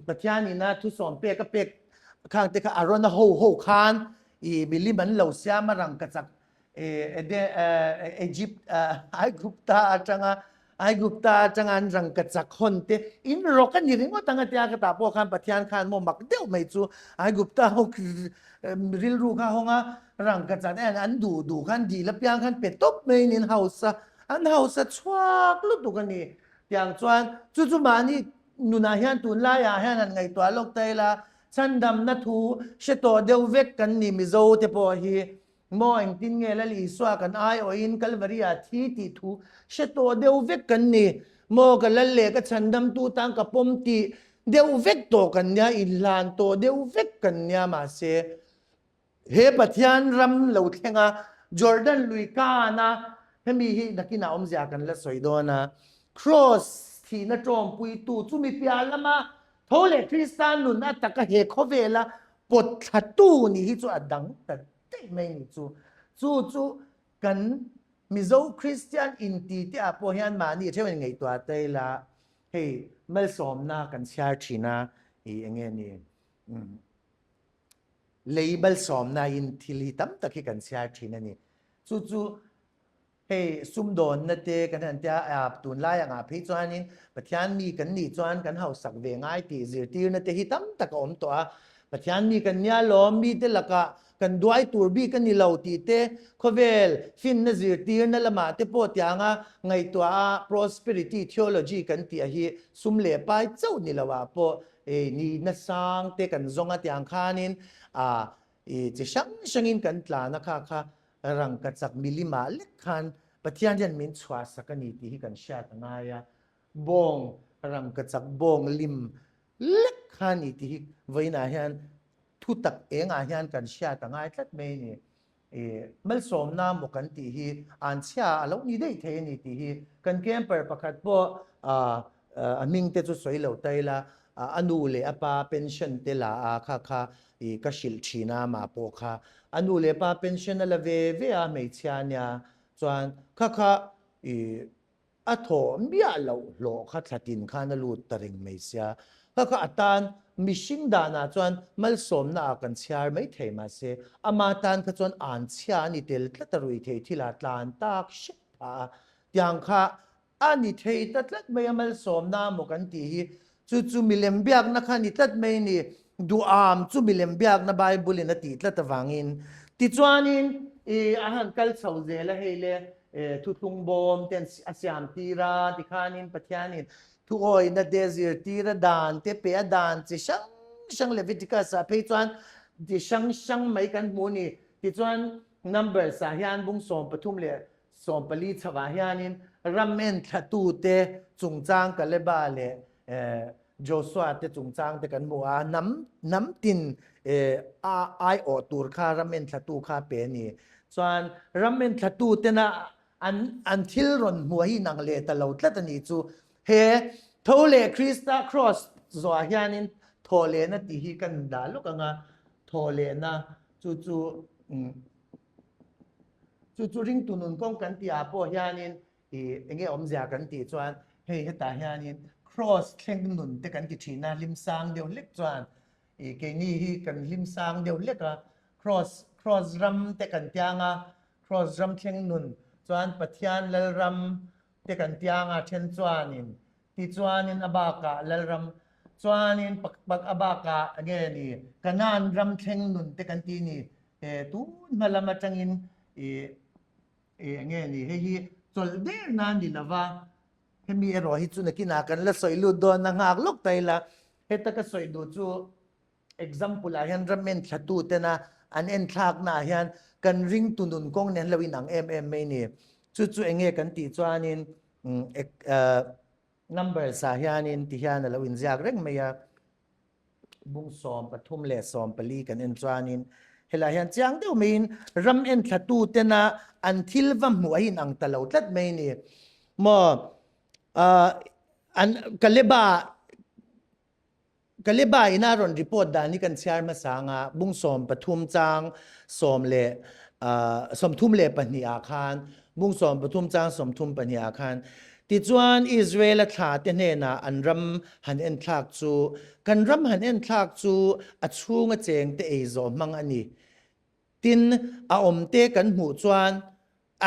Pathian ina thusawm pek a pek khang te kha a rawn a ho ho khan i milim an lo siam a rangkachak Egypt Aigupta atanga Aigupta atanga an rangkachak hawn te in rawk a ni ringawt ang a tia ka tah pawh khan Pathian khan maw mak deuh mai chu Aigupta ho rilru kha hawnga rangkachak te an duh duh khan dil apiang khan pe tawp mai in in hausa an hausa chhuak lutuk a ni tiang chuan chu chu mahni nunah hian tunlaiah hian han ngaihtuah lawk ta ila chhandamna thu hre tawh deuh vek kan ni Mizo te pawh hi Maw engtin nge Lal Isua kan aiawhin Kalvari ah thi tih thu hre tawh deuh vek kan ni. Maw ka Lal leh ka chhandamtu tan ka pawm tih deuh vek tawh kan nia, inhlan tawh deuh vek kan nia mahse he Pathian ram lo thleng a Jordan lui kan a hemi hi nakinah awmzia kan la sawi dawn a Kraws thihna tawmpuitu chumi piah lama tho leh Krista nun a taka he khawvela pawt thlatu nih hi chu a dang ta daih mai ni chu. Chu chu kan Mizo Kristian inti te ah pawh hian mahni theuh in ngaihtuah ta ila hei malsawmna kan chhiar thin a i enge ni lei malsawmna in thil hi tam tak hi kan chhiar thin a ni. Chu chu Hei sumdawnna te kan han tia a, tunlai angah phei chuanin Pathian mi kan nih chuan kan hausak ve ngai tih zirtirna te hi tam tak a awm tawh a. Pathian mi kan nia lawm, mite lakah kan duai tur bik a ni lo tih te, khawvel finna zirtirna lamah te pawh tianga ngaihtuah a prosperity theology kan tih a hi sum leh pai chauh ni loah pawh nihna sang te kan zawng a tiang khanin a chi hrang hrangin kan tlan a kha kha Rangkachak milimah lek khan Pathian hian min chhuahsak a ni tih hi kan hriat a ngai a, bawng rangkachak bawng lim lek kha a ni tih hi vawiinah hian thutak engah hian kan hriat a ngai tlat mai a ni. I malsawmna maw kan tih hi anchhia a lo ni daih thei a ni tih hi kan camper pakhat pawh a hming te chu sawi lo ta ila a nu leh a pa pension te la a kha kha i ka hrilh thin a mah pawh kha a nu leh pa pension a la ve ve a hmeichhia ania chuan kha kha i a thawh miah loh hlawh kha thlatin khan a lut ta reng mai sia kha kha a tan mihring danah chuan malsawmna ah kan chhiar mai thei mahse ama tan kha chuan an chhia a ni tel tlat a rui thei thil ah tlan tak hrep phah a tiang kha A ni thei ta tlat mai a, malsawmna maw kan tih hi chu chu milem biakna kha a ni tlat mai a ni. Duham chu milem biakna Bible in a tih tlat avangin. Tichuanin i a han kal chho zel a hei le thuthlung bawm te a siam tir a, tikhanin Pathianin thuawihna te zirtir a dan te pe a dan chi hrang hrang Leviticus ah phei chuan chi hrang hrang mai kan hmu a ni. Tichuan Numbers ah hian bung 13 leh 14 chho ah hianin ram en thlatute chungchang Kaleba leh Joshua te chungchang te kan hmu a, hnam hnam tin a aiawh tur kha ram en thlatu kha pe a ni. Chuan ram en thlatu tena an an thil rawn hmuh hi inang leh ta lo tlat a ni chu. He tho leh Krista cross zawhah hianin thawhlehna tih hi kan dah lawk ang a, thawhlehna chu chu chu chu ringtu nun kawng kan tihah pawh hianin I enge awmzia kan tih chuan hei hetah hianin cross thleng nun te kan ti thin a, hlim sang deuh hlek chuan i keini hi kan hlim sang deuh hlek a, cross cross ram te kan tiang a, cross ram thleng nun chuan Pathian Lalram te kan tiang a then chuanin tichuanin a bakah Lalram chuanin pak a bakah enge ni Kanan ram thleng nun te kan ti ni tun hma lam atangin i Eng nge ni hei hi chawlh der nan ni lova, hemi erawh hi chu nakinah kan la sawi lut dawn a nghak lawk ta ila, heta ka sawi duh chu example ah hian ram enthlatu tena an enthlakna ah hian kan ringtu nun kawng nen lo inang em em mai ni. Chu chu eng nge kan tih chuanin numbers ah hianin ti hian a lo inziak reng mai a. Bung 13 leh 14 kan en chuanin helai hian chiang deuh maiin ram enthlatu tena an thil va hmuh a inang ta lo tlat mai ni. Maw an Kaleba Kaleba ina rawn report dan hi kan chhiar hmasa anga bung 13 chang sawm leh 32 ah khan bung 13 chang 32 ah khan Tichuan, Israel-a thlate hnenah an ram han enthlak chu, Kan ram han enthlak chu a chhunga chengte ei zawh hmang a ni. Tin, a awmte kan hmuh chuan,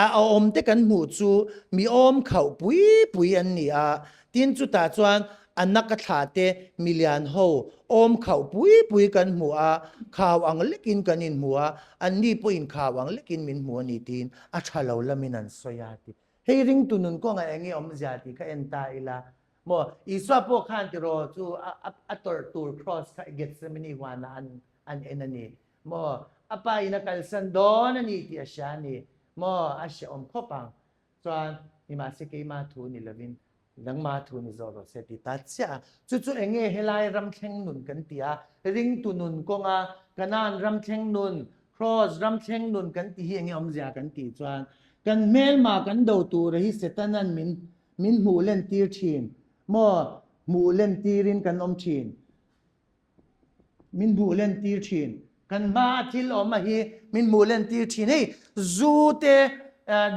a awmte kan hmuh chu mi awm khauh pui pui an ni a. Tin, chutah chuan a naka thlate milian ho awm khauh pui pui kan hmu a, khau ang lekin kan inhmu a, anni pawhin khau ang lekin min hmu a ni tiin a tha lo lamin an sawi a ti. Hei ringtu nun kawngah eng nge awmzia tih kha en ta ila maw? Isua pawh khan tiraw chu a tawrh tur cross kha Gethsemane huanah an an en a ni maw? A pa in a kalsan dawn a ni tih a hria a ni maw? A hrehawm khawp ang. Chuan nimahse keima thu ni lovin nangma thu ni zawh rawh se ti ta chiah a. Chu chu eng nge helai ramthleng nun kan ti a, ringtu nun kawnga Kanaan ramthleng nun Kraws ram thleng nun kan ti hi enge awmzia kan tih chuan kan hmelma kan do tura hi Setanan min min hmuh len tir thin maw hmuh len tirin kan awm thin min hmuh len tir thin kan hma a thil awm a hi min hmuh len tir thin hei zu te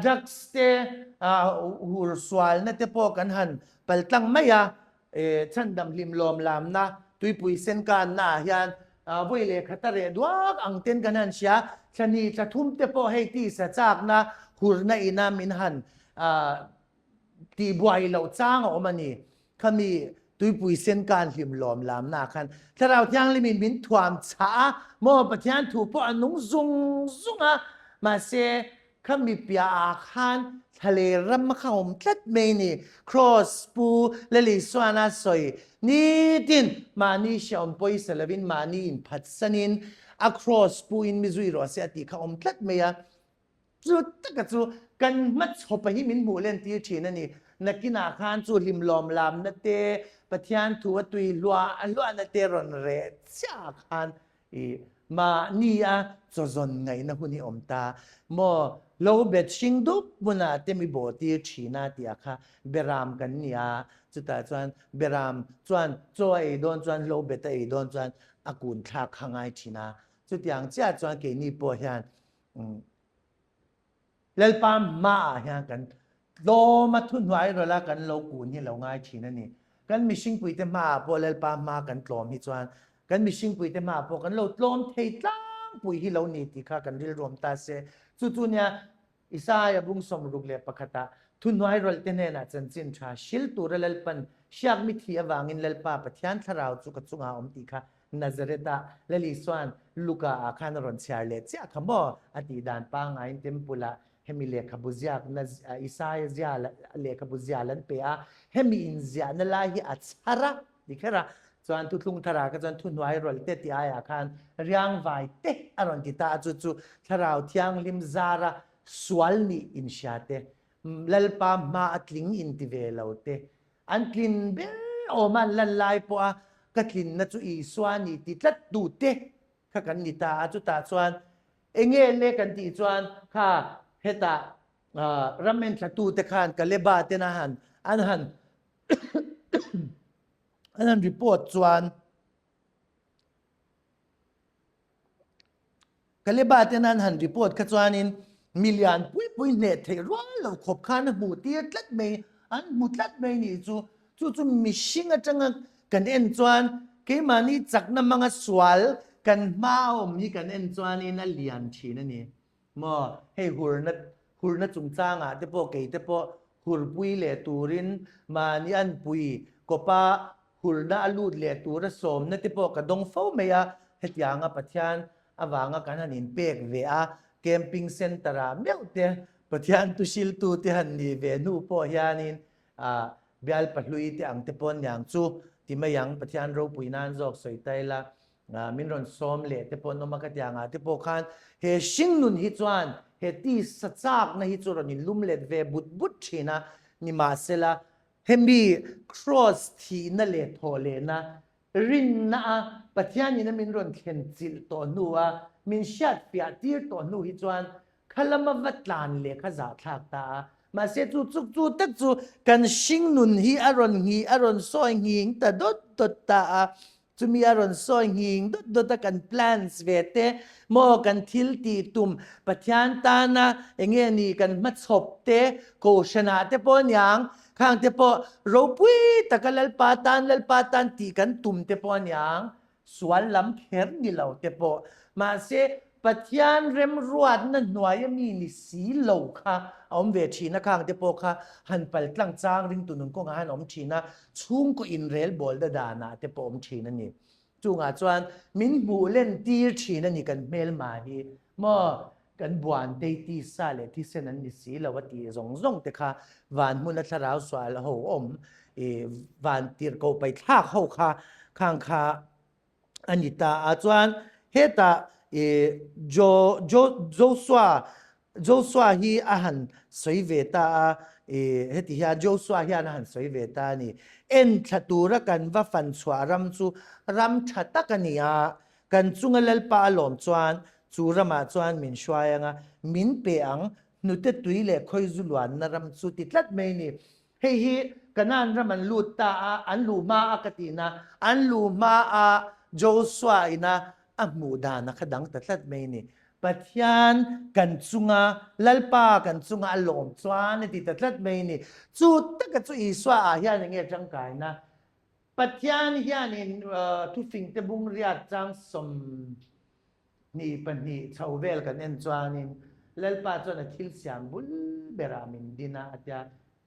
drugs te hur sualna te pawh kan han paltlang mai a Chhandam hlim lawm lamna tuipui sen kanna ah hian vawi leh khat a reh duak ang ten kan han hria. Thla hnih thla thum te pawh hei tisa chakna hurna ina min han tihbuai loh chang a awm a ni. Khami tuipui sen kan hlim lawm lamna ah khan Thlarau Thianghlimin min thuam chhah a, maw Pathian thu pawh a nung zung zung a, mahse Khami piah ah khan thlaler ram a kha awm tlat mai ni. Kraws pu Lalisua a sawi nitin mahni hreawm pawisa lovin mahni inphatsanin a kraws pu in mi zui rawh se a tih kha awm tlat mai a. Chu taka chu kan hmachhawpa hi min hmuh len tir thin a ni. Nakinah khan chu hlimlawm lamna te, Pathian thu a tui hluah hluahna te rawn reh chiah ah khan I mahni a chawzawn ngaihna hun hi awm ta maw? Lo bet hring dup hmunah te mi bawh tir thin a tih ah kha beram kan ni a, chutah chuan beram chuan chaw a ei dawn chuan lo bet a ei dawn chuan a kun thlak kha ngai thin a, chutiang chiah chuan keini pawh hian Lalpa hmaah hian kan tlawm a thuhnuai rawlh a kan lo kun hi lo ngai thin a ni. Kan mihringpuite hmaah pawh Lalpa hma kan tlawm hi chuan kan mihringpuite hmaah pawh kan lo tlawm thei tlangpui hi lo ni tih kha kan rilruam ta se. Chu chu nia Isaiah bung 61 ah thuhnuai rawlh te hnenah chanchin tha hril tura Lalpan hriak mithi avangin Lalpa Pathian thlarau chu ka chungah a awm tih kha. Nazareth-ah Lal Isua'n Luka-ah khan a rawn chhiar leh chiah kha maw? A tih dan pangaiin Temple-ah hemi lehkhabu ziakna Isaia zia lehkhabu zial an pe a, hemi inziahna lai hi a chhar a ti kher a, chuan thuthlung tharah kha chuan thuhnuai rawlh te tih aiah khan riangvai te a rawn ti ta a, chu chu Thlarau Thianghlim zara sual nih inhria te, Lalpa hma a tling inti ve lo te, an tlin ber awm a an lan lai pawha ka tlinna chu Isua a ni ti tlat tu te kha kan ni ta a, chutah chuan enge le kan tih chuan kha hetah ram enthlatu te khan Kaleba ten a han an han an han report chuan Kaleba ten an han report kha chuanin milian pui pui hneh theih rual lo khawp khan a hmuh tir tlat mai, an hmu tlat mai nih chu. Chu chu mihring atanga kan en chuan keimahni chakna hmanga sual kan hma a awm hi kan en chuanin a lian thin a ni. Maw hei hurna hurna chungchangah te pawh kei te pawh hurpui leh turin mahni anpui kawpa hurna a lut leh tura sawmna te pawh ka dawng fo mai a, hetianga Pathian avanga kan han inpek ve a, camping centre ah meuh te Pathian tuhriltu te han nih ve hnu pawh hianin bial pahlui te ang te pawh niang chu ti mai ang, Pathian ropui nan zawk sawi ta ila min rawn sawm leh te pawh an awm a ka tiangah te pawh khan he hringnun hi chuan he tisa chakna hi chu rawn inlum let ve but but thin a, nimahsela Hemi Kraws thihna leh thawhlehna rinna a Pathianin a min rawn thlen chilh tawh hnu a, min hriat fiah tir tawh hnu hi chuan kha lama va tlan leh kha zahthlak ta a. Mahse chu chuk chu tak chu kan hringnun hi a rawn nghih a rawn sawi nghing ta dawt dawt ta a. Chumi a rawn sawi nghing dawt dawt a kan plans ve te maw kan thil tih tum Pathian tana enge ni kan hmachhawp te Kohhranah te pawh aniang khang te pawh ropui taka Lalpa tan Lalpa tan tih kan tum te pawh aniang sual lam kher ni lo te pawh mahse Pathian remruatna hnuaia mi ni si lo kha a awm ve thin a, khang te pawh kha han pal tlang chang ringtu nun kawngah han awm thin a, chhungkaw inrel bawl da danah te pawh awm thin a ni. Chungah chuan min hmuh len tir thin a ni kan hmelma hi maw kan buan tei tisa leh thisen an ni si lo a tih zawng zawng te kha van hmuna thlarau sual ho awm i van tirhkoh paithlak ho kha khang kha a ni ta a. Chuan hetah i Jo Jo Joshua Joshua hi a han sawi ve ta a, i heti hian Joshua hian a han sawi ve ta a ni. En thla tura kan va fan chhuah ram chu ram tha tak a ni a, kan chunga Lalpa a lawm chuan chu ramah chuan min hruai ang a, min pe ang, hnute tui leh khawizu luanna ram chu ti tlat mai ni. Hei hi Kanaan ram an lut ta a, an luh hma a ka tihna, an luh hma a Joshua ina a hmuh dan a kha dang ta tlat mai ni. Pathian kan chunga, Lalpa kan chunga a lawm chuan a ti ta tlat mai ni. Chu taka chu Isua ah hian enge tangkaina? Pathian hianin thufingte bungriat chang 22 chho vel kan en chuanin Lalpa chuan a thil siam bul berah min din a, a tia.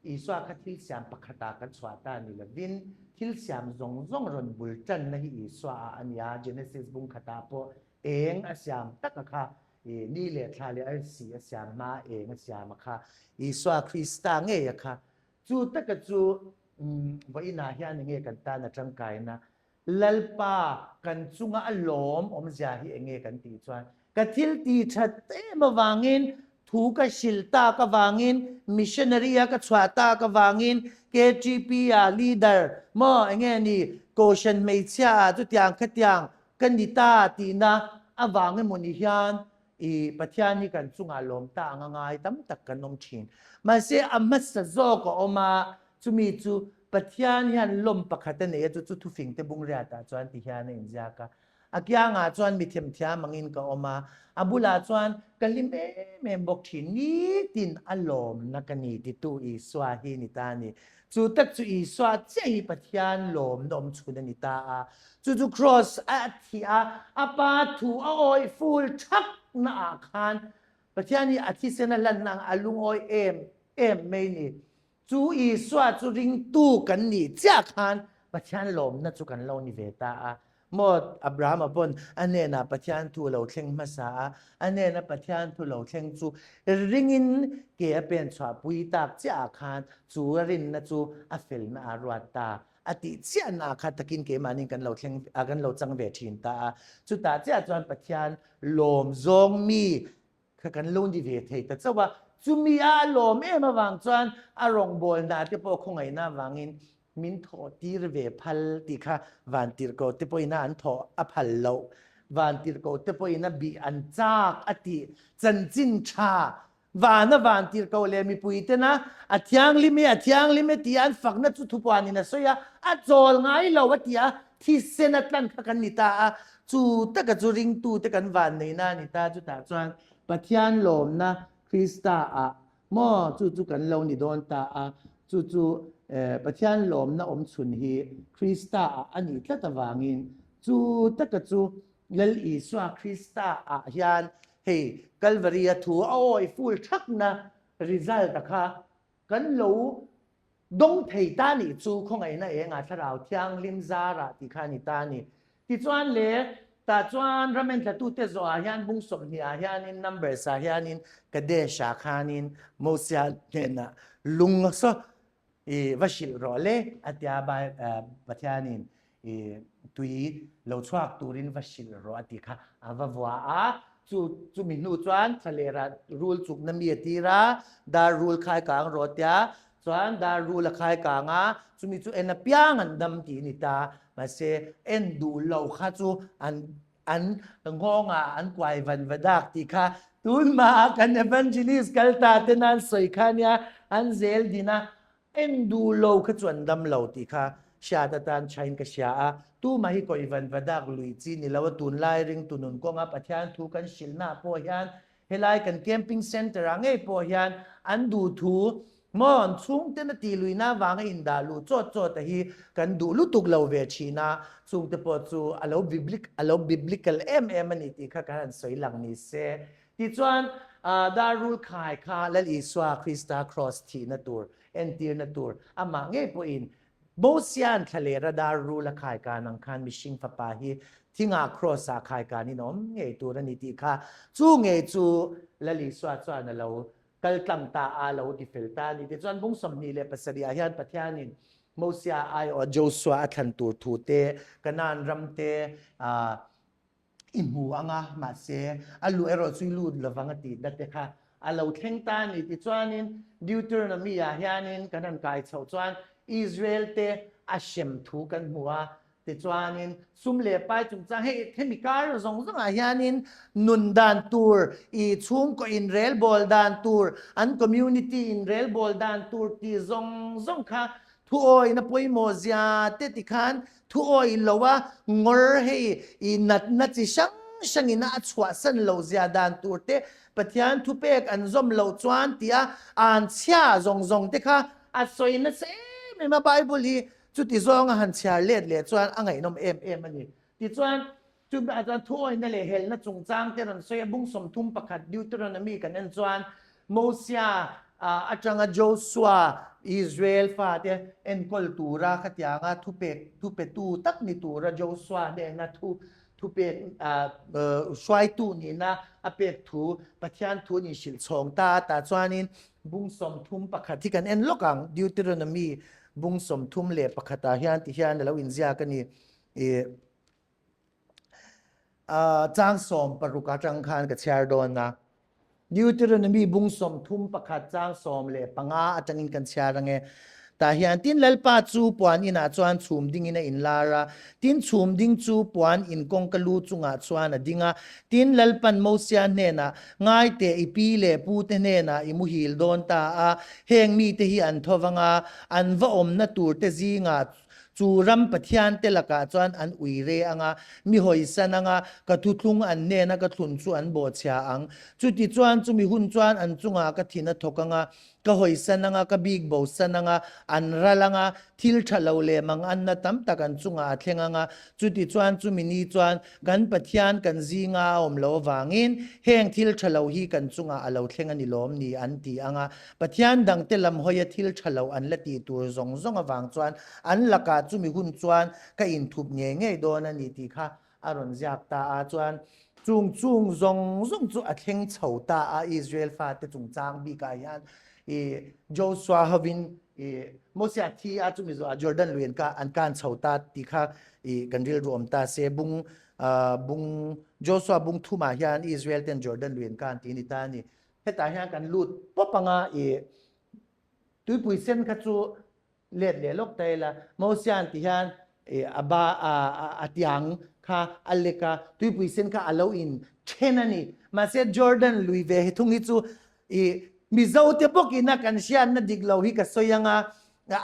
Isua kha thil siam pakhatah kan chhuah ta ni lovin thil siam zawng zawng rawn bul tanna hi Isua ah a ni a, Genesis bung khatah pawh eng a siam taka kha, ni leh thla leh arsi a siam hma eng a siam a kha, Isua Krista ngei a kha. Chu taka chu vawiinah hian enge kan tan a tangkaina? Lalpa kan chunga a lawm awmzia hi enge kan tih chuan ka thil ti that em avangin, thu ka hrilh tak avangin, missionary a ka chhuah tak avangin, KTP ah leader maw enge ni Kohhran hmeichhia ah chutiang khatiang ka ni ta tihna avang emaw ni hian i Pathian hi kan chungah lawm ta ang a ngai tam tak kan awm thin. Mahse a hmasa zawk a awm a, chumi chu Pathian hian lawm pakhat a nei a, chu chu thufingte bungriatah chuan ti hian a inziak a. A kiangah chuan mi themthiam angin ka awm a, a bulah chuan ka hlim em em bawk thin, nitin a lawmna ka ni titu Isua hi ni ta a ni. Chu tak chu Isua chiah hi Pathian lawmna awm chhun a ni ta a. Chu chu Kraws a thih a, a Pa thu a awih ful thakna ah khan Pathian hi a thisen a hlanna ang a lungawi em em mai ni. Chu Isua chu ringtu kan nih chiah khan Pathian lawmna chu kan lo ni ve ta a. Maw Abrahama pawn a hnenah Pathian thu lo thleng hmasa a, a hnena Pathian thu lo thleng chu ringin ke a pen chhuah pui tak chiah ah khan chu a rinna chu a felna a ruat ta a tih chiahna ah kha takin keimahnin kan lo thleng a kan lo chang ve thin ta a. Chutah chiah chuan Pathian lawm zawng mi kha kan lo ni ve thei ta chauh a, chumi a a lawm em avang chuan a rawngbawlna te pawh khawngaihna avangin min thawh tir ve phal tih kha vantirhkoh te pawhin a an thawh a phal loh, vantirhkoh te pawhin a bih an chak a tih chanchin tha vana vantirhkoh leh mipui tena a thianghlim e a thianghlim e tih an fakna chu thupuanin a sawi a, a chawl ngai lo a ti a, thisen a tlan kha kan ni ta a, Chu taka chu ringtute kan vanneihna a ni ta, chutah chuan Pathian lawmna Krista ah maw chu chu kan lo ni dawn ta a, chu chu Pathian lawmna awm chhun hi Krista ah a nih tlat avangin chu taka chu Lal Isua Krista ah hian hei Kalvari a thu a awi full thakna result a kha kan lo Dawng thei ta nih chu khawngaihna engah thlarau thianghlim zarah tih kha a ni ta a ni. Tichuan le, tah chuan ram enthlatute zawhah hian bung 20 ah hianin Numbers ah hianin Kadesh-ah khanin Mosia hnenah lung saw i va hrilh rawh le a tia Pathianin i tui lo chhuak turin va hrilh rawh a tih kha a va vua a. Chu chumi hnu chuan thlalera rul chukna mi a tir a, dar rul khai kang rawh a tia, chuan dar rul a khai kang a, chumi chu en apiang an dam tih a ni ta. Mahse en duh lo kha chu an an nghawngah an kuai van va dak tih kha tunmah kan evangelist kal ta ten an sawi kha nia, an zel din a. En duh lo kha chu an dam lo tih kha hriat atan thain ka hria a, tumah hi kawih van va dak lui chi ni lo a, tunlai ringtu nun kawnga Pathian thu kan hrilhna ah pawh hian helai kan camping centre ah ngei pawh hian an duh thu maw an chhungten a tih luihna avanga indah luh chawt chawt a hi kan duh lutuk lo ve thin a, chungte pawh chu a lo a lo biblical em em a ni tih kha kan han sawi lang ni se. Tichuan, dar rul khai kha Lal Isua Krista kraws thihna tur, entirna tur, amah ngei pawhin Mosia'n thlalera dar rul a khai kan ang khan mihring fapa hi thingah kraws-ah khai kanin a awm ngei tur a ni tih kha chu ngei chu Lal Isua chuan a lo kal tlang ta a, a lo ti fel ta a ni. Tichuan, bung 27 ah hian Pathianin Mosia aiawh Josua a thlan tur thu te, Kanaan ram te, i hmu ang a, mahse a luh erawh chu i lut lovang a tih na te kha a lo thleng ta a ni. Tichuanin Deuteronomy ah hianin kan han kai chhoh chuan Israel te a hrem thu kan hmu a, tichuanin sum leh pai chungchang hei hemi kar zawng zawng ah hianin nun dan tur, i chhungkaw inrelbawl dan tur, an community inrelbawl dan tur tih zawng zawng kha Thuawina pawimawh zia te ti khan thuawi lo a ngawr hei i natna chi hrang hrang in a chhuahsan lo zia dan tur te Pathian thupek an zawm loh chuan tia an chhia zawng zawng te kha a sawi nasa em em a Bible hi chuti zawng a han chhiar let leh chuan a ngaihnawm em em a ni. Tichuan Chuvah chuan thuawihna leh helna chungchang te rawn sawi a, bung 31 Deuteronomy kan en chuan Mosia atanga Josua Israel fate enkawl tura khatianga thupek thupetu tak ni tura Josua hnena thu thupek hruaitu nihna a pek thu Pathian thu an inhrilh chhawng ta a, tah chuanin bung 31 hi kan en lawk ang Deuteronomy bung 31 ah hian tihian a lo inziak a ni. Chang 16 atang khan ka chhiar dawn a. Deuteronomy bung 31 chang 15 atangin kan chhiar ange. Tah hian tin Lalpa chu puan inah chuan chhum dingin a inlar a, tin chhum ding chu puan in kawngka lu chungah chuan a ding a. Tin Lalpan Mosia hnenah, Ngai teh i pi leh pu te hnenah i muhil dawn ta a, heng mite hi an tho vang a, an va awmna tur te zingah Chu ram pathiante lakah chuan an ui re ang a, mi hawisan ang a, ka thuthlung an hnena ka thlun chu an bawhchhia ang. Chutichuan chumi hun chuan an chungah ka thin a thawk ang a. ka hawisan anga, ka bik bosan anga, an ral anga, thil tha lo leh manganna tam tak an chungah a thleng anga, chutichuan chumi ni chuan kan Pathian kan zinga a awm loh avangin heng thil tha lo hi kan chungah a lo thleng a ni lawm ni an ti anga, Pathian dangte lam hawia thil tha lo an la tih tur zawng zawng avang chuan an lakah chumi hun chuan ka inthup ngei ngei dawn a ni tih kha a rawn ziak ta a. Chuan chung chung zawng zawng chu a thleng chho ta a, Israel fate chungchang bikah hian i Joshua hovin i Mosia thi a chumi zawhah Jordan lui an an kan chho ta tih kha i kan rilru awm ta se. Bung bung Joshua bung thumah hian Israel ten Jordan lui an kan tih a ni ta a ni. Hetah hian kan lut pawp anga i tuipui sen kha chu let leh lawk ta ila. Mosia'n ti hian a ba a tiang kha a lek a, tuipui sen kha a lo in then a ni. Mahse Jordan lui ve hi thung hi chu i Mizo te bawk ina kan hriatna dik lo hi ka sawi anga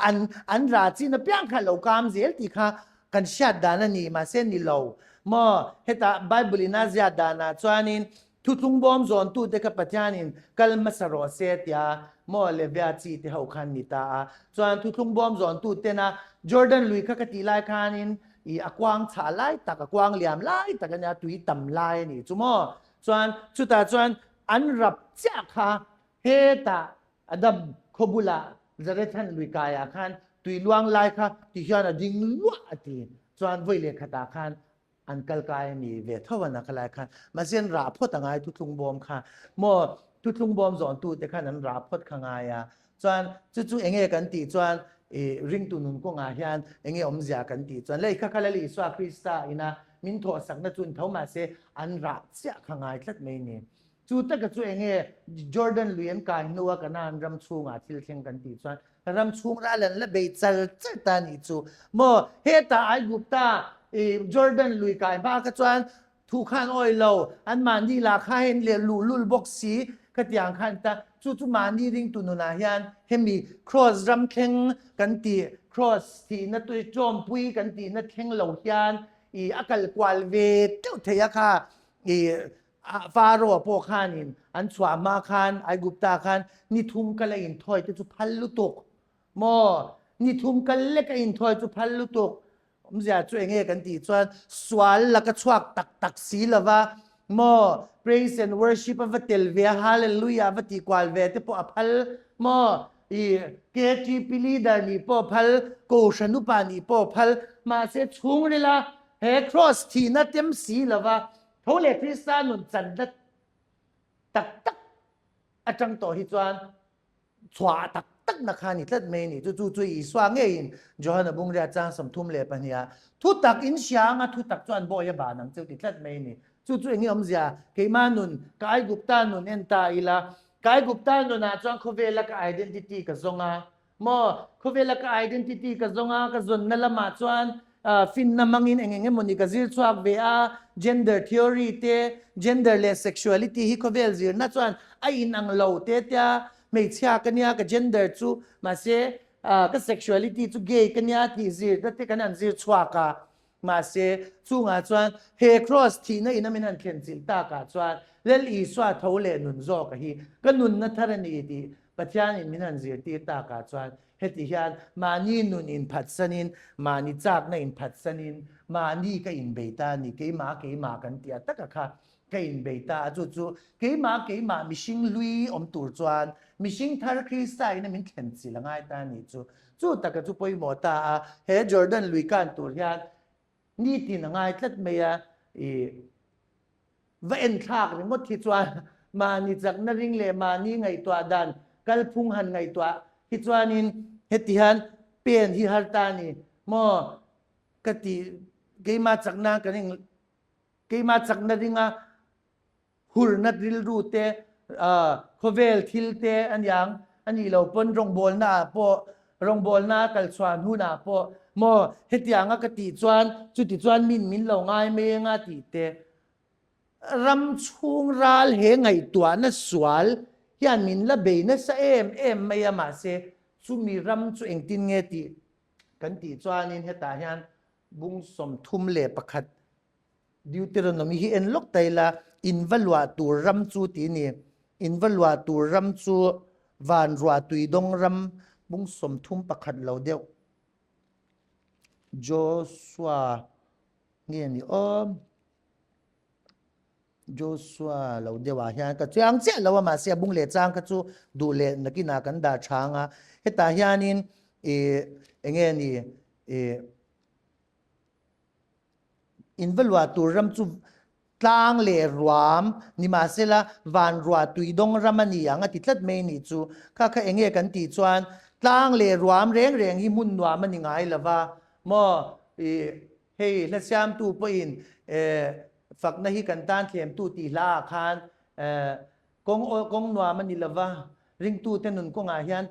an an rah chin apiang kha lo kam zel tih kha kan hriat dan a ni. Mahse ni lo maw, hetah Bible in a ziah danah chuanin Thuthlung bawm zawntute kha Pathianin kal hmasa rawh se tia maw Levia chi te ho khan ni ta a. Chuan thuthlung bawm zawntutena Jordan lui kha ka tih lai khanin i a kuang chhah lai tak, a kuang liam lai tak a nia, tui tam lai a nih chu maw. Chuan chutah chuan an rap chiah kha hetah Adam khaw bulah Zarethan lui kaiah khan tui luang lai kha ti hian a ding luah a ti. Chuan vawi leh khatah khan an kal kai a ni ve tho a na khalai khan mahse an rah phawt a ngai thuthlung bawm kha maw thuthlung bawm zawn tu te khan an rah phawt kha ngai a chuan chu chu enge kan tih chuan i ringtu nun kawngah hian enge awmzia kan tih chuan lei kha kha Lal Isua Krista ina min thawh sakna chu tho mahse an rah chiah kha ngai tlat mai ni chu taka chu enge Jordan lui an kai hnua Kanaan ram chhungah thil thleng kan tih chuan ram chhung ral an la bei char char ta nih chu maw. Hetah Aigupta i Jordan lui kai hma kha chuan thu khan awi lo an mahni lah kha hen leh luhlul bawk si khatiang khan ta chu chu mahni ringtu nunah hian hemi cross ram thleng kan tih cross thihna tui tawmpui kan tihna thleng lo hian i a kal kual ve teuh thei a kha i Pharaoh pawh khanin an chhuah hma khan Aigupta khan ni thum kal a inthawi te chu phal lutuk maw? Ni thum kal lek a inthawi chu phal lutuk. Awmzia chu enge kan tih chuan sual laka chhuak tak tak si lova maw? Praise and worship a va tel ve a, hallelujah a va tih kual ve te pawh a phal maw? I KTP leader nih pawh a phal, Kohhran upa nih pawh a phal, mahse chhungrila he cross thihna tem si lova Tho leh Krista nun channa tak tak atang tawh hi chuan chhuah tak tak na kha ni tlat mai ni. Chu chu chu Isua ngeiin Johana bungria chang 32 ah thu tak in hria anga thu tak chuan bawi a ban ang cheu ti tlat mai ni. Chu chu enge awmzia keimah nun ka Aigupta nun en ta ila ka Aigupta nunah chuan khawvela ka identity ka zawng a Maw, khawvela ka identity ka zawng a, ka zawnna lamah chuan finna hmangin eng eng emawni ka zir chhuak ve a, gender theory te, gender leh sexuality hi khawvel zirna chuan a inang lo te tia, hmeichhia ka nia ka gender chu, mahse ka sexuality chu gay ka nia tih zirna te kan han zir chhuak a, mahse chungah chuan he cross thihna ina min han thlen chilh takah chuan Lal Isua tho leh nun zawka hi ka nunna thar a ni tih Pathianin min han zirtir takah chuan heti hian mahni nun inphatsanin, mahni chakna inphatsanin, mahni ka inbei ta a ni, keimah keimah kan tih a taka kha ka inbei ta a, chu chu keimah keimah mihring hlui awm tur chuan mihring thar Krista ina min thlen chilh a ngai ta a nih chu. Chu taka chu pawimawh ta a, he Jordan lui kan tur hian nitin a ngai tlat mai a, i Va enthlak ringawt hi chuan mahni chakna ring leh mahni ngaihtuah dan kalphung han ngaihtuah hi chuanin heti hian pen hi har ta a ni maw ka ti keimah chakna kan eng keimah chakna ringa hurna rilru te khawvel thil te aniang a nih lo pawn rawngbawlna ah pawh rawngbawlna a kal chhuah hunah pawh maw hetianga ka tih chuan chuti chuan min min lo ngai mai anga tih te ram chhung ral he ngaihtuahna sual hian min la bei nasa em em mai a mahse chumi ram chu engtin nge tih kan tih chuanin hetah hian bung 31 Deuteronomy hi en lawk ta ila, in va luah tur ram chu ti ni. In va luah tur ram chu. Van ruah tui dawng ram bung 31 lo deuh Joshua nge ni awm Joshua lo deuh ah hian ka chiang chiah lo a mahse a bung leh chang kha chu duh leh nakinah kan dah chang a hetah hianin ih enge ni ih in va luah tur ram chu tlang leh ruam nimahsela van ruah tui dawng ram a ni ang a ti tlat mai nih chu kha kha enge kan tih chuan tlang leh ruam reng reng hi hmun nuam a ni ngai lova maw ih Hei hla siamtu pawhin fakna hi kan tan thlemtu tih hla ah khan kawng kawng nuam a ni lova, ringtute nun kawngah hian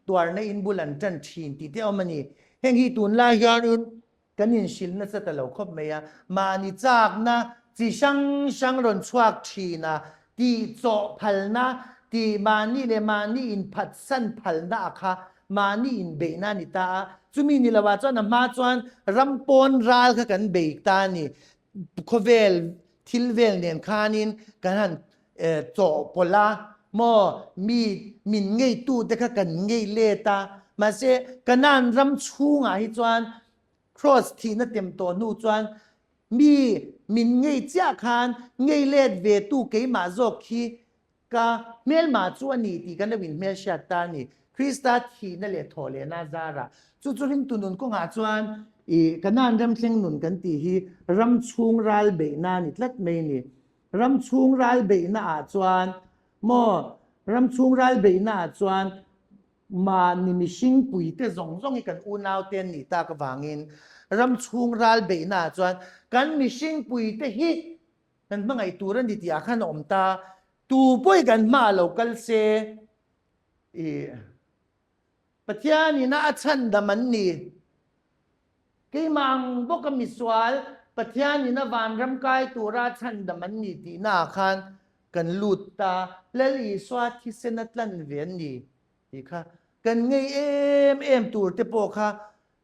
tuarna in bul an tan thin tih te a awm a ni. Heng hi tunlai hianin kan inhrilh nasa ta lo khawp mai a, mahni chakna chi hrang hrang rawn chhuak thin a, tih chawh phalna, tih mahni leh mahni inphatsan phalna a kha mahni inbeihna a ni ta a, chumi ni lovah chuan a hma chuan ram pawn ral kha kan bei ta a ni. Khawvel thil vel nen khanin kan han chawhpawlh a, maw mi min ngeitute kha kan ngei let a, mahse Kanaan ram chhungah hi chuan Cross thihna tem tawh hnu chuan mi min ngei chiah khan ngei let ve tu keimah zawk khi Ka hmelmah chu a ni tih kan lo inhmelhriat ta a ni. Krista thihna leh thawh lehna a zarah. Chu chu ringtu nun kawngah chuan i Kanaan ramthleng nun kan tih hi ram chhung ral beihna a ni tlat mai a ni. Ram chhung ral beihna ah chuan maw ram chhung ral beihna ah chuan mahni mihring puite zawng zawng hi kan unaute an nih tak avangin ram chhung ral beihna ah chuan kan mihring puite hi Kan hmangaih tur a ni tih ah khan a awm ta. Tu pawh hi kan hma lo kal se i Pathian ina a chhandam an ni. Keimah ang bawka misual Pathian ina vanram kai tura a chhandam an ni tihna ah khan kan lut ta. Lal Isua thisen a tlan ve an ni tih kha kan ngei em em tur te pawh kha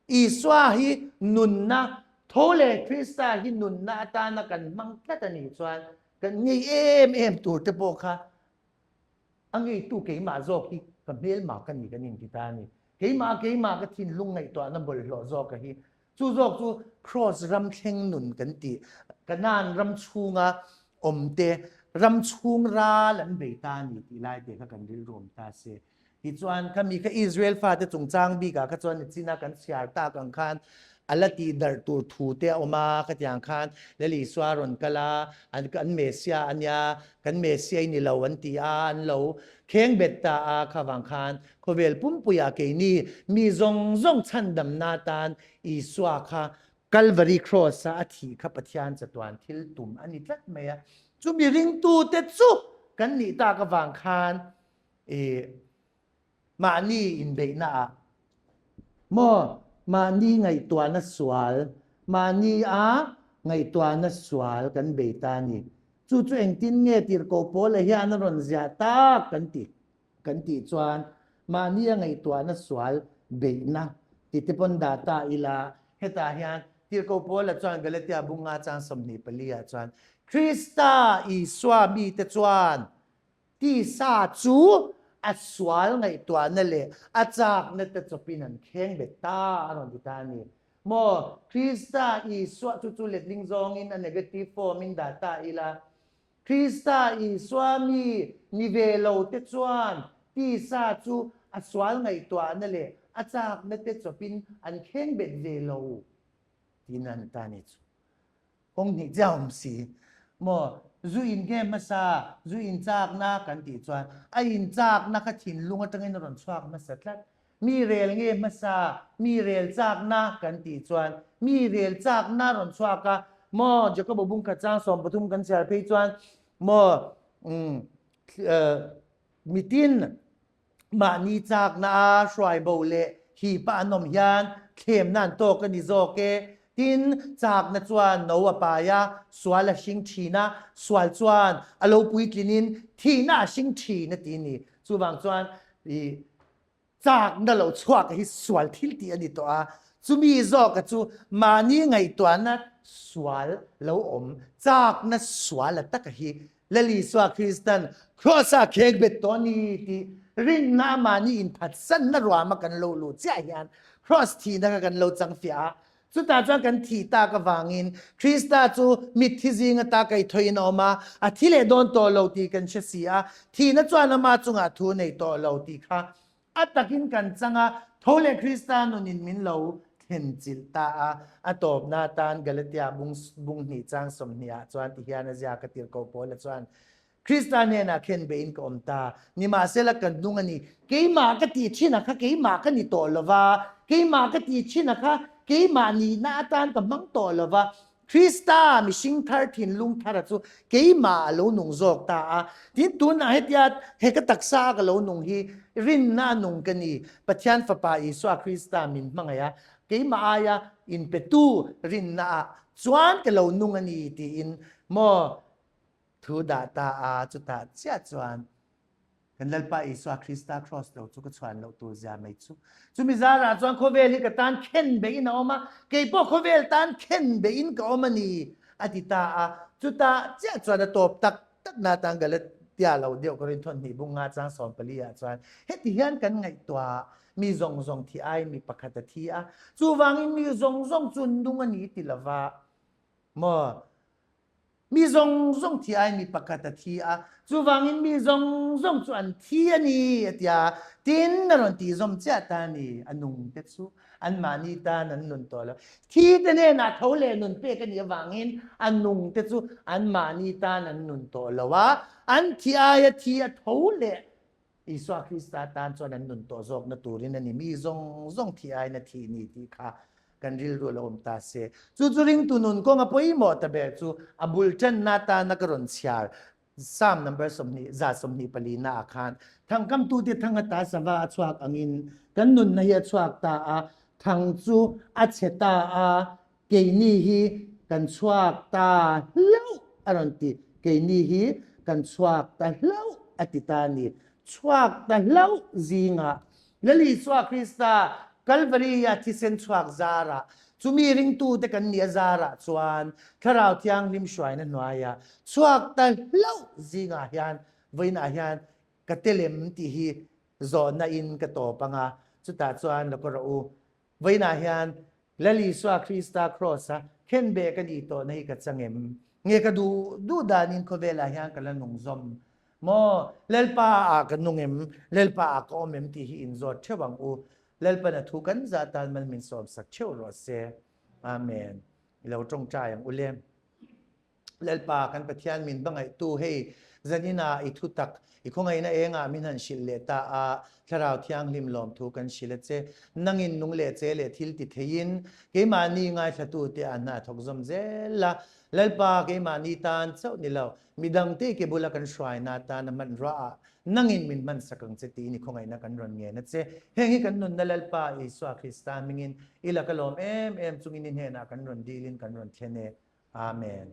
Isua hi nunna, tho leh Krista hi nunna atana kan hmang tlat a nih chuan kan ngei em em tur te pawh kha a ngeitu keimah zawk hi ka hmelma ka ni kan inti ta a ni. Keimah keimah ka thinlung ngaihtuahna bawlhhlawh zawk a hi. Chu zawk chu Kraws ram thleng nun kan tih, Kanaan ram chhunga awmte ram chhung ral an bei ta a ni tih lai te kha kan rilru awm ta se. Tichuan, kha mi kha Israel fate chungchang bikah kha chuan nichina kan chhiar tak ang khan a la tih darh tur thu te a awm a, khatiang khan Lal Isua rawn kal a, an kan Messiah a nia, kan Messiah i ni lo an ti a, an lo kheng bet ta a, kha vang khan khawvel pumpuiah keini mi zawng zawng chhandamna atan Isua kha Calvary Cross-a a thih kha Pathian chatuan thil tum a ni tlat mai a, chumi ringtute chu kan nih tak avang khan I mahni inbeihna ah maw mahni ngaihtuahna sual, mahni a ngaihtuahna sual kan bei ta a ni. Chu chu engtin nge tirhkoh Paula hian a rawn ziah tak kan ti kan tih chuan mahni a ngaihtuahna sual beihna ti te pawn dah ta ila hetah hian tirhkoh Paula chuan Galatia bunga chang 24 ah chuan Krista Isua mite chuan Tisa chu a sual ngaihtuahna leh a chakna te chawpin an kheng bet ta a rawn ti ta a ni. Maw, Krista Isua, chu chu letling zawngin a negative form in dah ta ila, Krista Isua mi ni ve lo te chuan tisa chu a sual ngaihtuahna leh a chakna te chawpin an kheng bet ve lo tiin an ta a ni chu. Kawng hnih chiah awm si. Maw, zu in nge hmasa, zu in chakna kan tih chuan a in chakna kha thinlung atangin a rawn chhuak hmasa tlat. Mi rel nge hmasa, mi rel chakna kan tih chuan mi rel chakna a rawn chhuak a. Maw, Jacob-a bungkhat chang 13 kan chhiar phei chuan maw, umm, mitin Mahni chakna a hruai bo leh hipa an awm hian thlemna an tawk a ni zawk e. Tin, chakna chuan no a pai a, sual a hring thin a, sual chuan a lo puitlinin thihna a hring thin a ti a ni. Chuvang chuan i chakna lo chhuak hi sual thil tih a ni tawh a, chumi zawka chu mahni ngaihtuahna sual lo awm, chakna sual a taka hi Lal Isua Kristan Kraws-ah khek bet tawh a ni tih Rinna mahni inphatsanna ruama kan lo luh chiah hian Kraws thihna kha kan lo chang fiah a. Chutah chuan kan thih tak avangin Krista chu mitthi zing ata kaihthawhin a awm a, a thi leh dawn tawh lo tih kan hre si a, thihna chuan ama chungah thu nei tawh lo tih kha a takin kan chang a, tho leh Krista nunin min lo thlenchilh ta a. A tawpna atan Galatia bung bung hnih chang 20 ah chuan tihian a ziak a tirhkoh Paula chuan, Krista hnenah khen bein ka awm ta. Nimahsela ka hnung a ni. Keimah ka tih thin a kha keimah ka ni tawh lo va, keimah ka tih thin a kha keimah nihna atan ka hmang tawh lo va. Krista mihring thar thinlung thara chu keimah a lo nung zawk ta a. Tin, tunah hetia he ka taksa a ka lo nung hi rinna a nung ka ni. Pathian Fapa Isua Krista min hmangaih a, keimah aia inpetu rinna ah chuan ka lo nung a ni tiin maw Thu dah ta a, chutah chiah chuan kan Lalpa Isua Krista Kraws lo chu ka chhuan loh tur zia mai chu. Chumi zarah chuan khawvel hi ka tan khen beihin a awm a, kei pawh khawvel tan khen beihin ka awm a ni, a ti ta a. Chutah chiah chuan a tawp tak tak na tan Galatia lo deuh Korinthon hnih bung nga chang 14 ah chuan heti hian kan ngaihtuah mi zawng zawng thi ai mi pakhat a thi a, chuvangin mi zawng zawng chu nung a ni ti lova maw? Mi zawng zawng thi ai mi pakhat a thi a, chuvangin mi zawng zawng chu an thi a ni, a ti a. Tin, a rawn tih zawm chiah ta a ni, a nung te chu anmahni tan an nun tawh lo. Thi te hnenah tho leh nun pek a nih avangin a nung te chu anmahni tan an nun tawh lo a, an thi aia thi a tho leh Isua Krista tan chuan an nun tawh zawkna turin a ni. Mi zawng zawng thih aiin a thih ni tih kha kan rilru a lo awm ta se. Chu chu ringtu nun kawnga pawimawh ta ber chu a bul ṭanna atana ka rawn chhiar Psalm number 20, 24 na ah khan thangkamtute thang ata sava a chhuak angin kan nunna hi a chhuak ta a, thang chu a chhe ta a, keini hi kan chhuak ta hlauh a rawn ti. Keini hi kan chhuak ta hlauh a ti ta a ni. Chhuak ta hlauh zingah Lal Isua Krista Kalvari-a thisen chhuak zarah, chumi ringtute kan nih a zarah chuan Thlarau Thianghlim hruaina hnuaiah chhuak ta hlauh zingah hian vawiinah hian ka telem tih hi zawhna in ka tawp ang a, chutah chuan lo ka rawh u. Vawiinah hian Lal Isua Krista Kraws-a khenbeh ka nih tawhna hi ka chang em? Nge ka duh duh danin khawvelah hian ka la nung zawm maw? Lalpa ah ka nung em? Lalpa ah ka awm em tih hi inzawt theuh ang u. Lalpan a thu kan zah tan mal min sawmsak theuh rawh se. Amen. I lo tawngtai ang u le. Lalpa kan Pathian min hmangaihtu hei zaninah i thutak i khawngaihna engah min han hrilh leh ta a, Thlarau Thianghlim lawmthu kan hrilh a che. Nangin nung leh che leh thil ti theiin keimahni ngaithlatute ah hna thawk zawm zel la. Lalpa keimahni tan chauh ni lo, midangte i ke bula kan hruaina atan a hmanrua ah nangin min hmansak ang che tiin i khawngaihna kan rawn ngen a che. Heng hi kan nunna Lalpa Isua Krista hmingin i laka lawm em em chungin i hnenah kan rawn dilin kan rawn thlen e. Amen.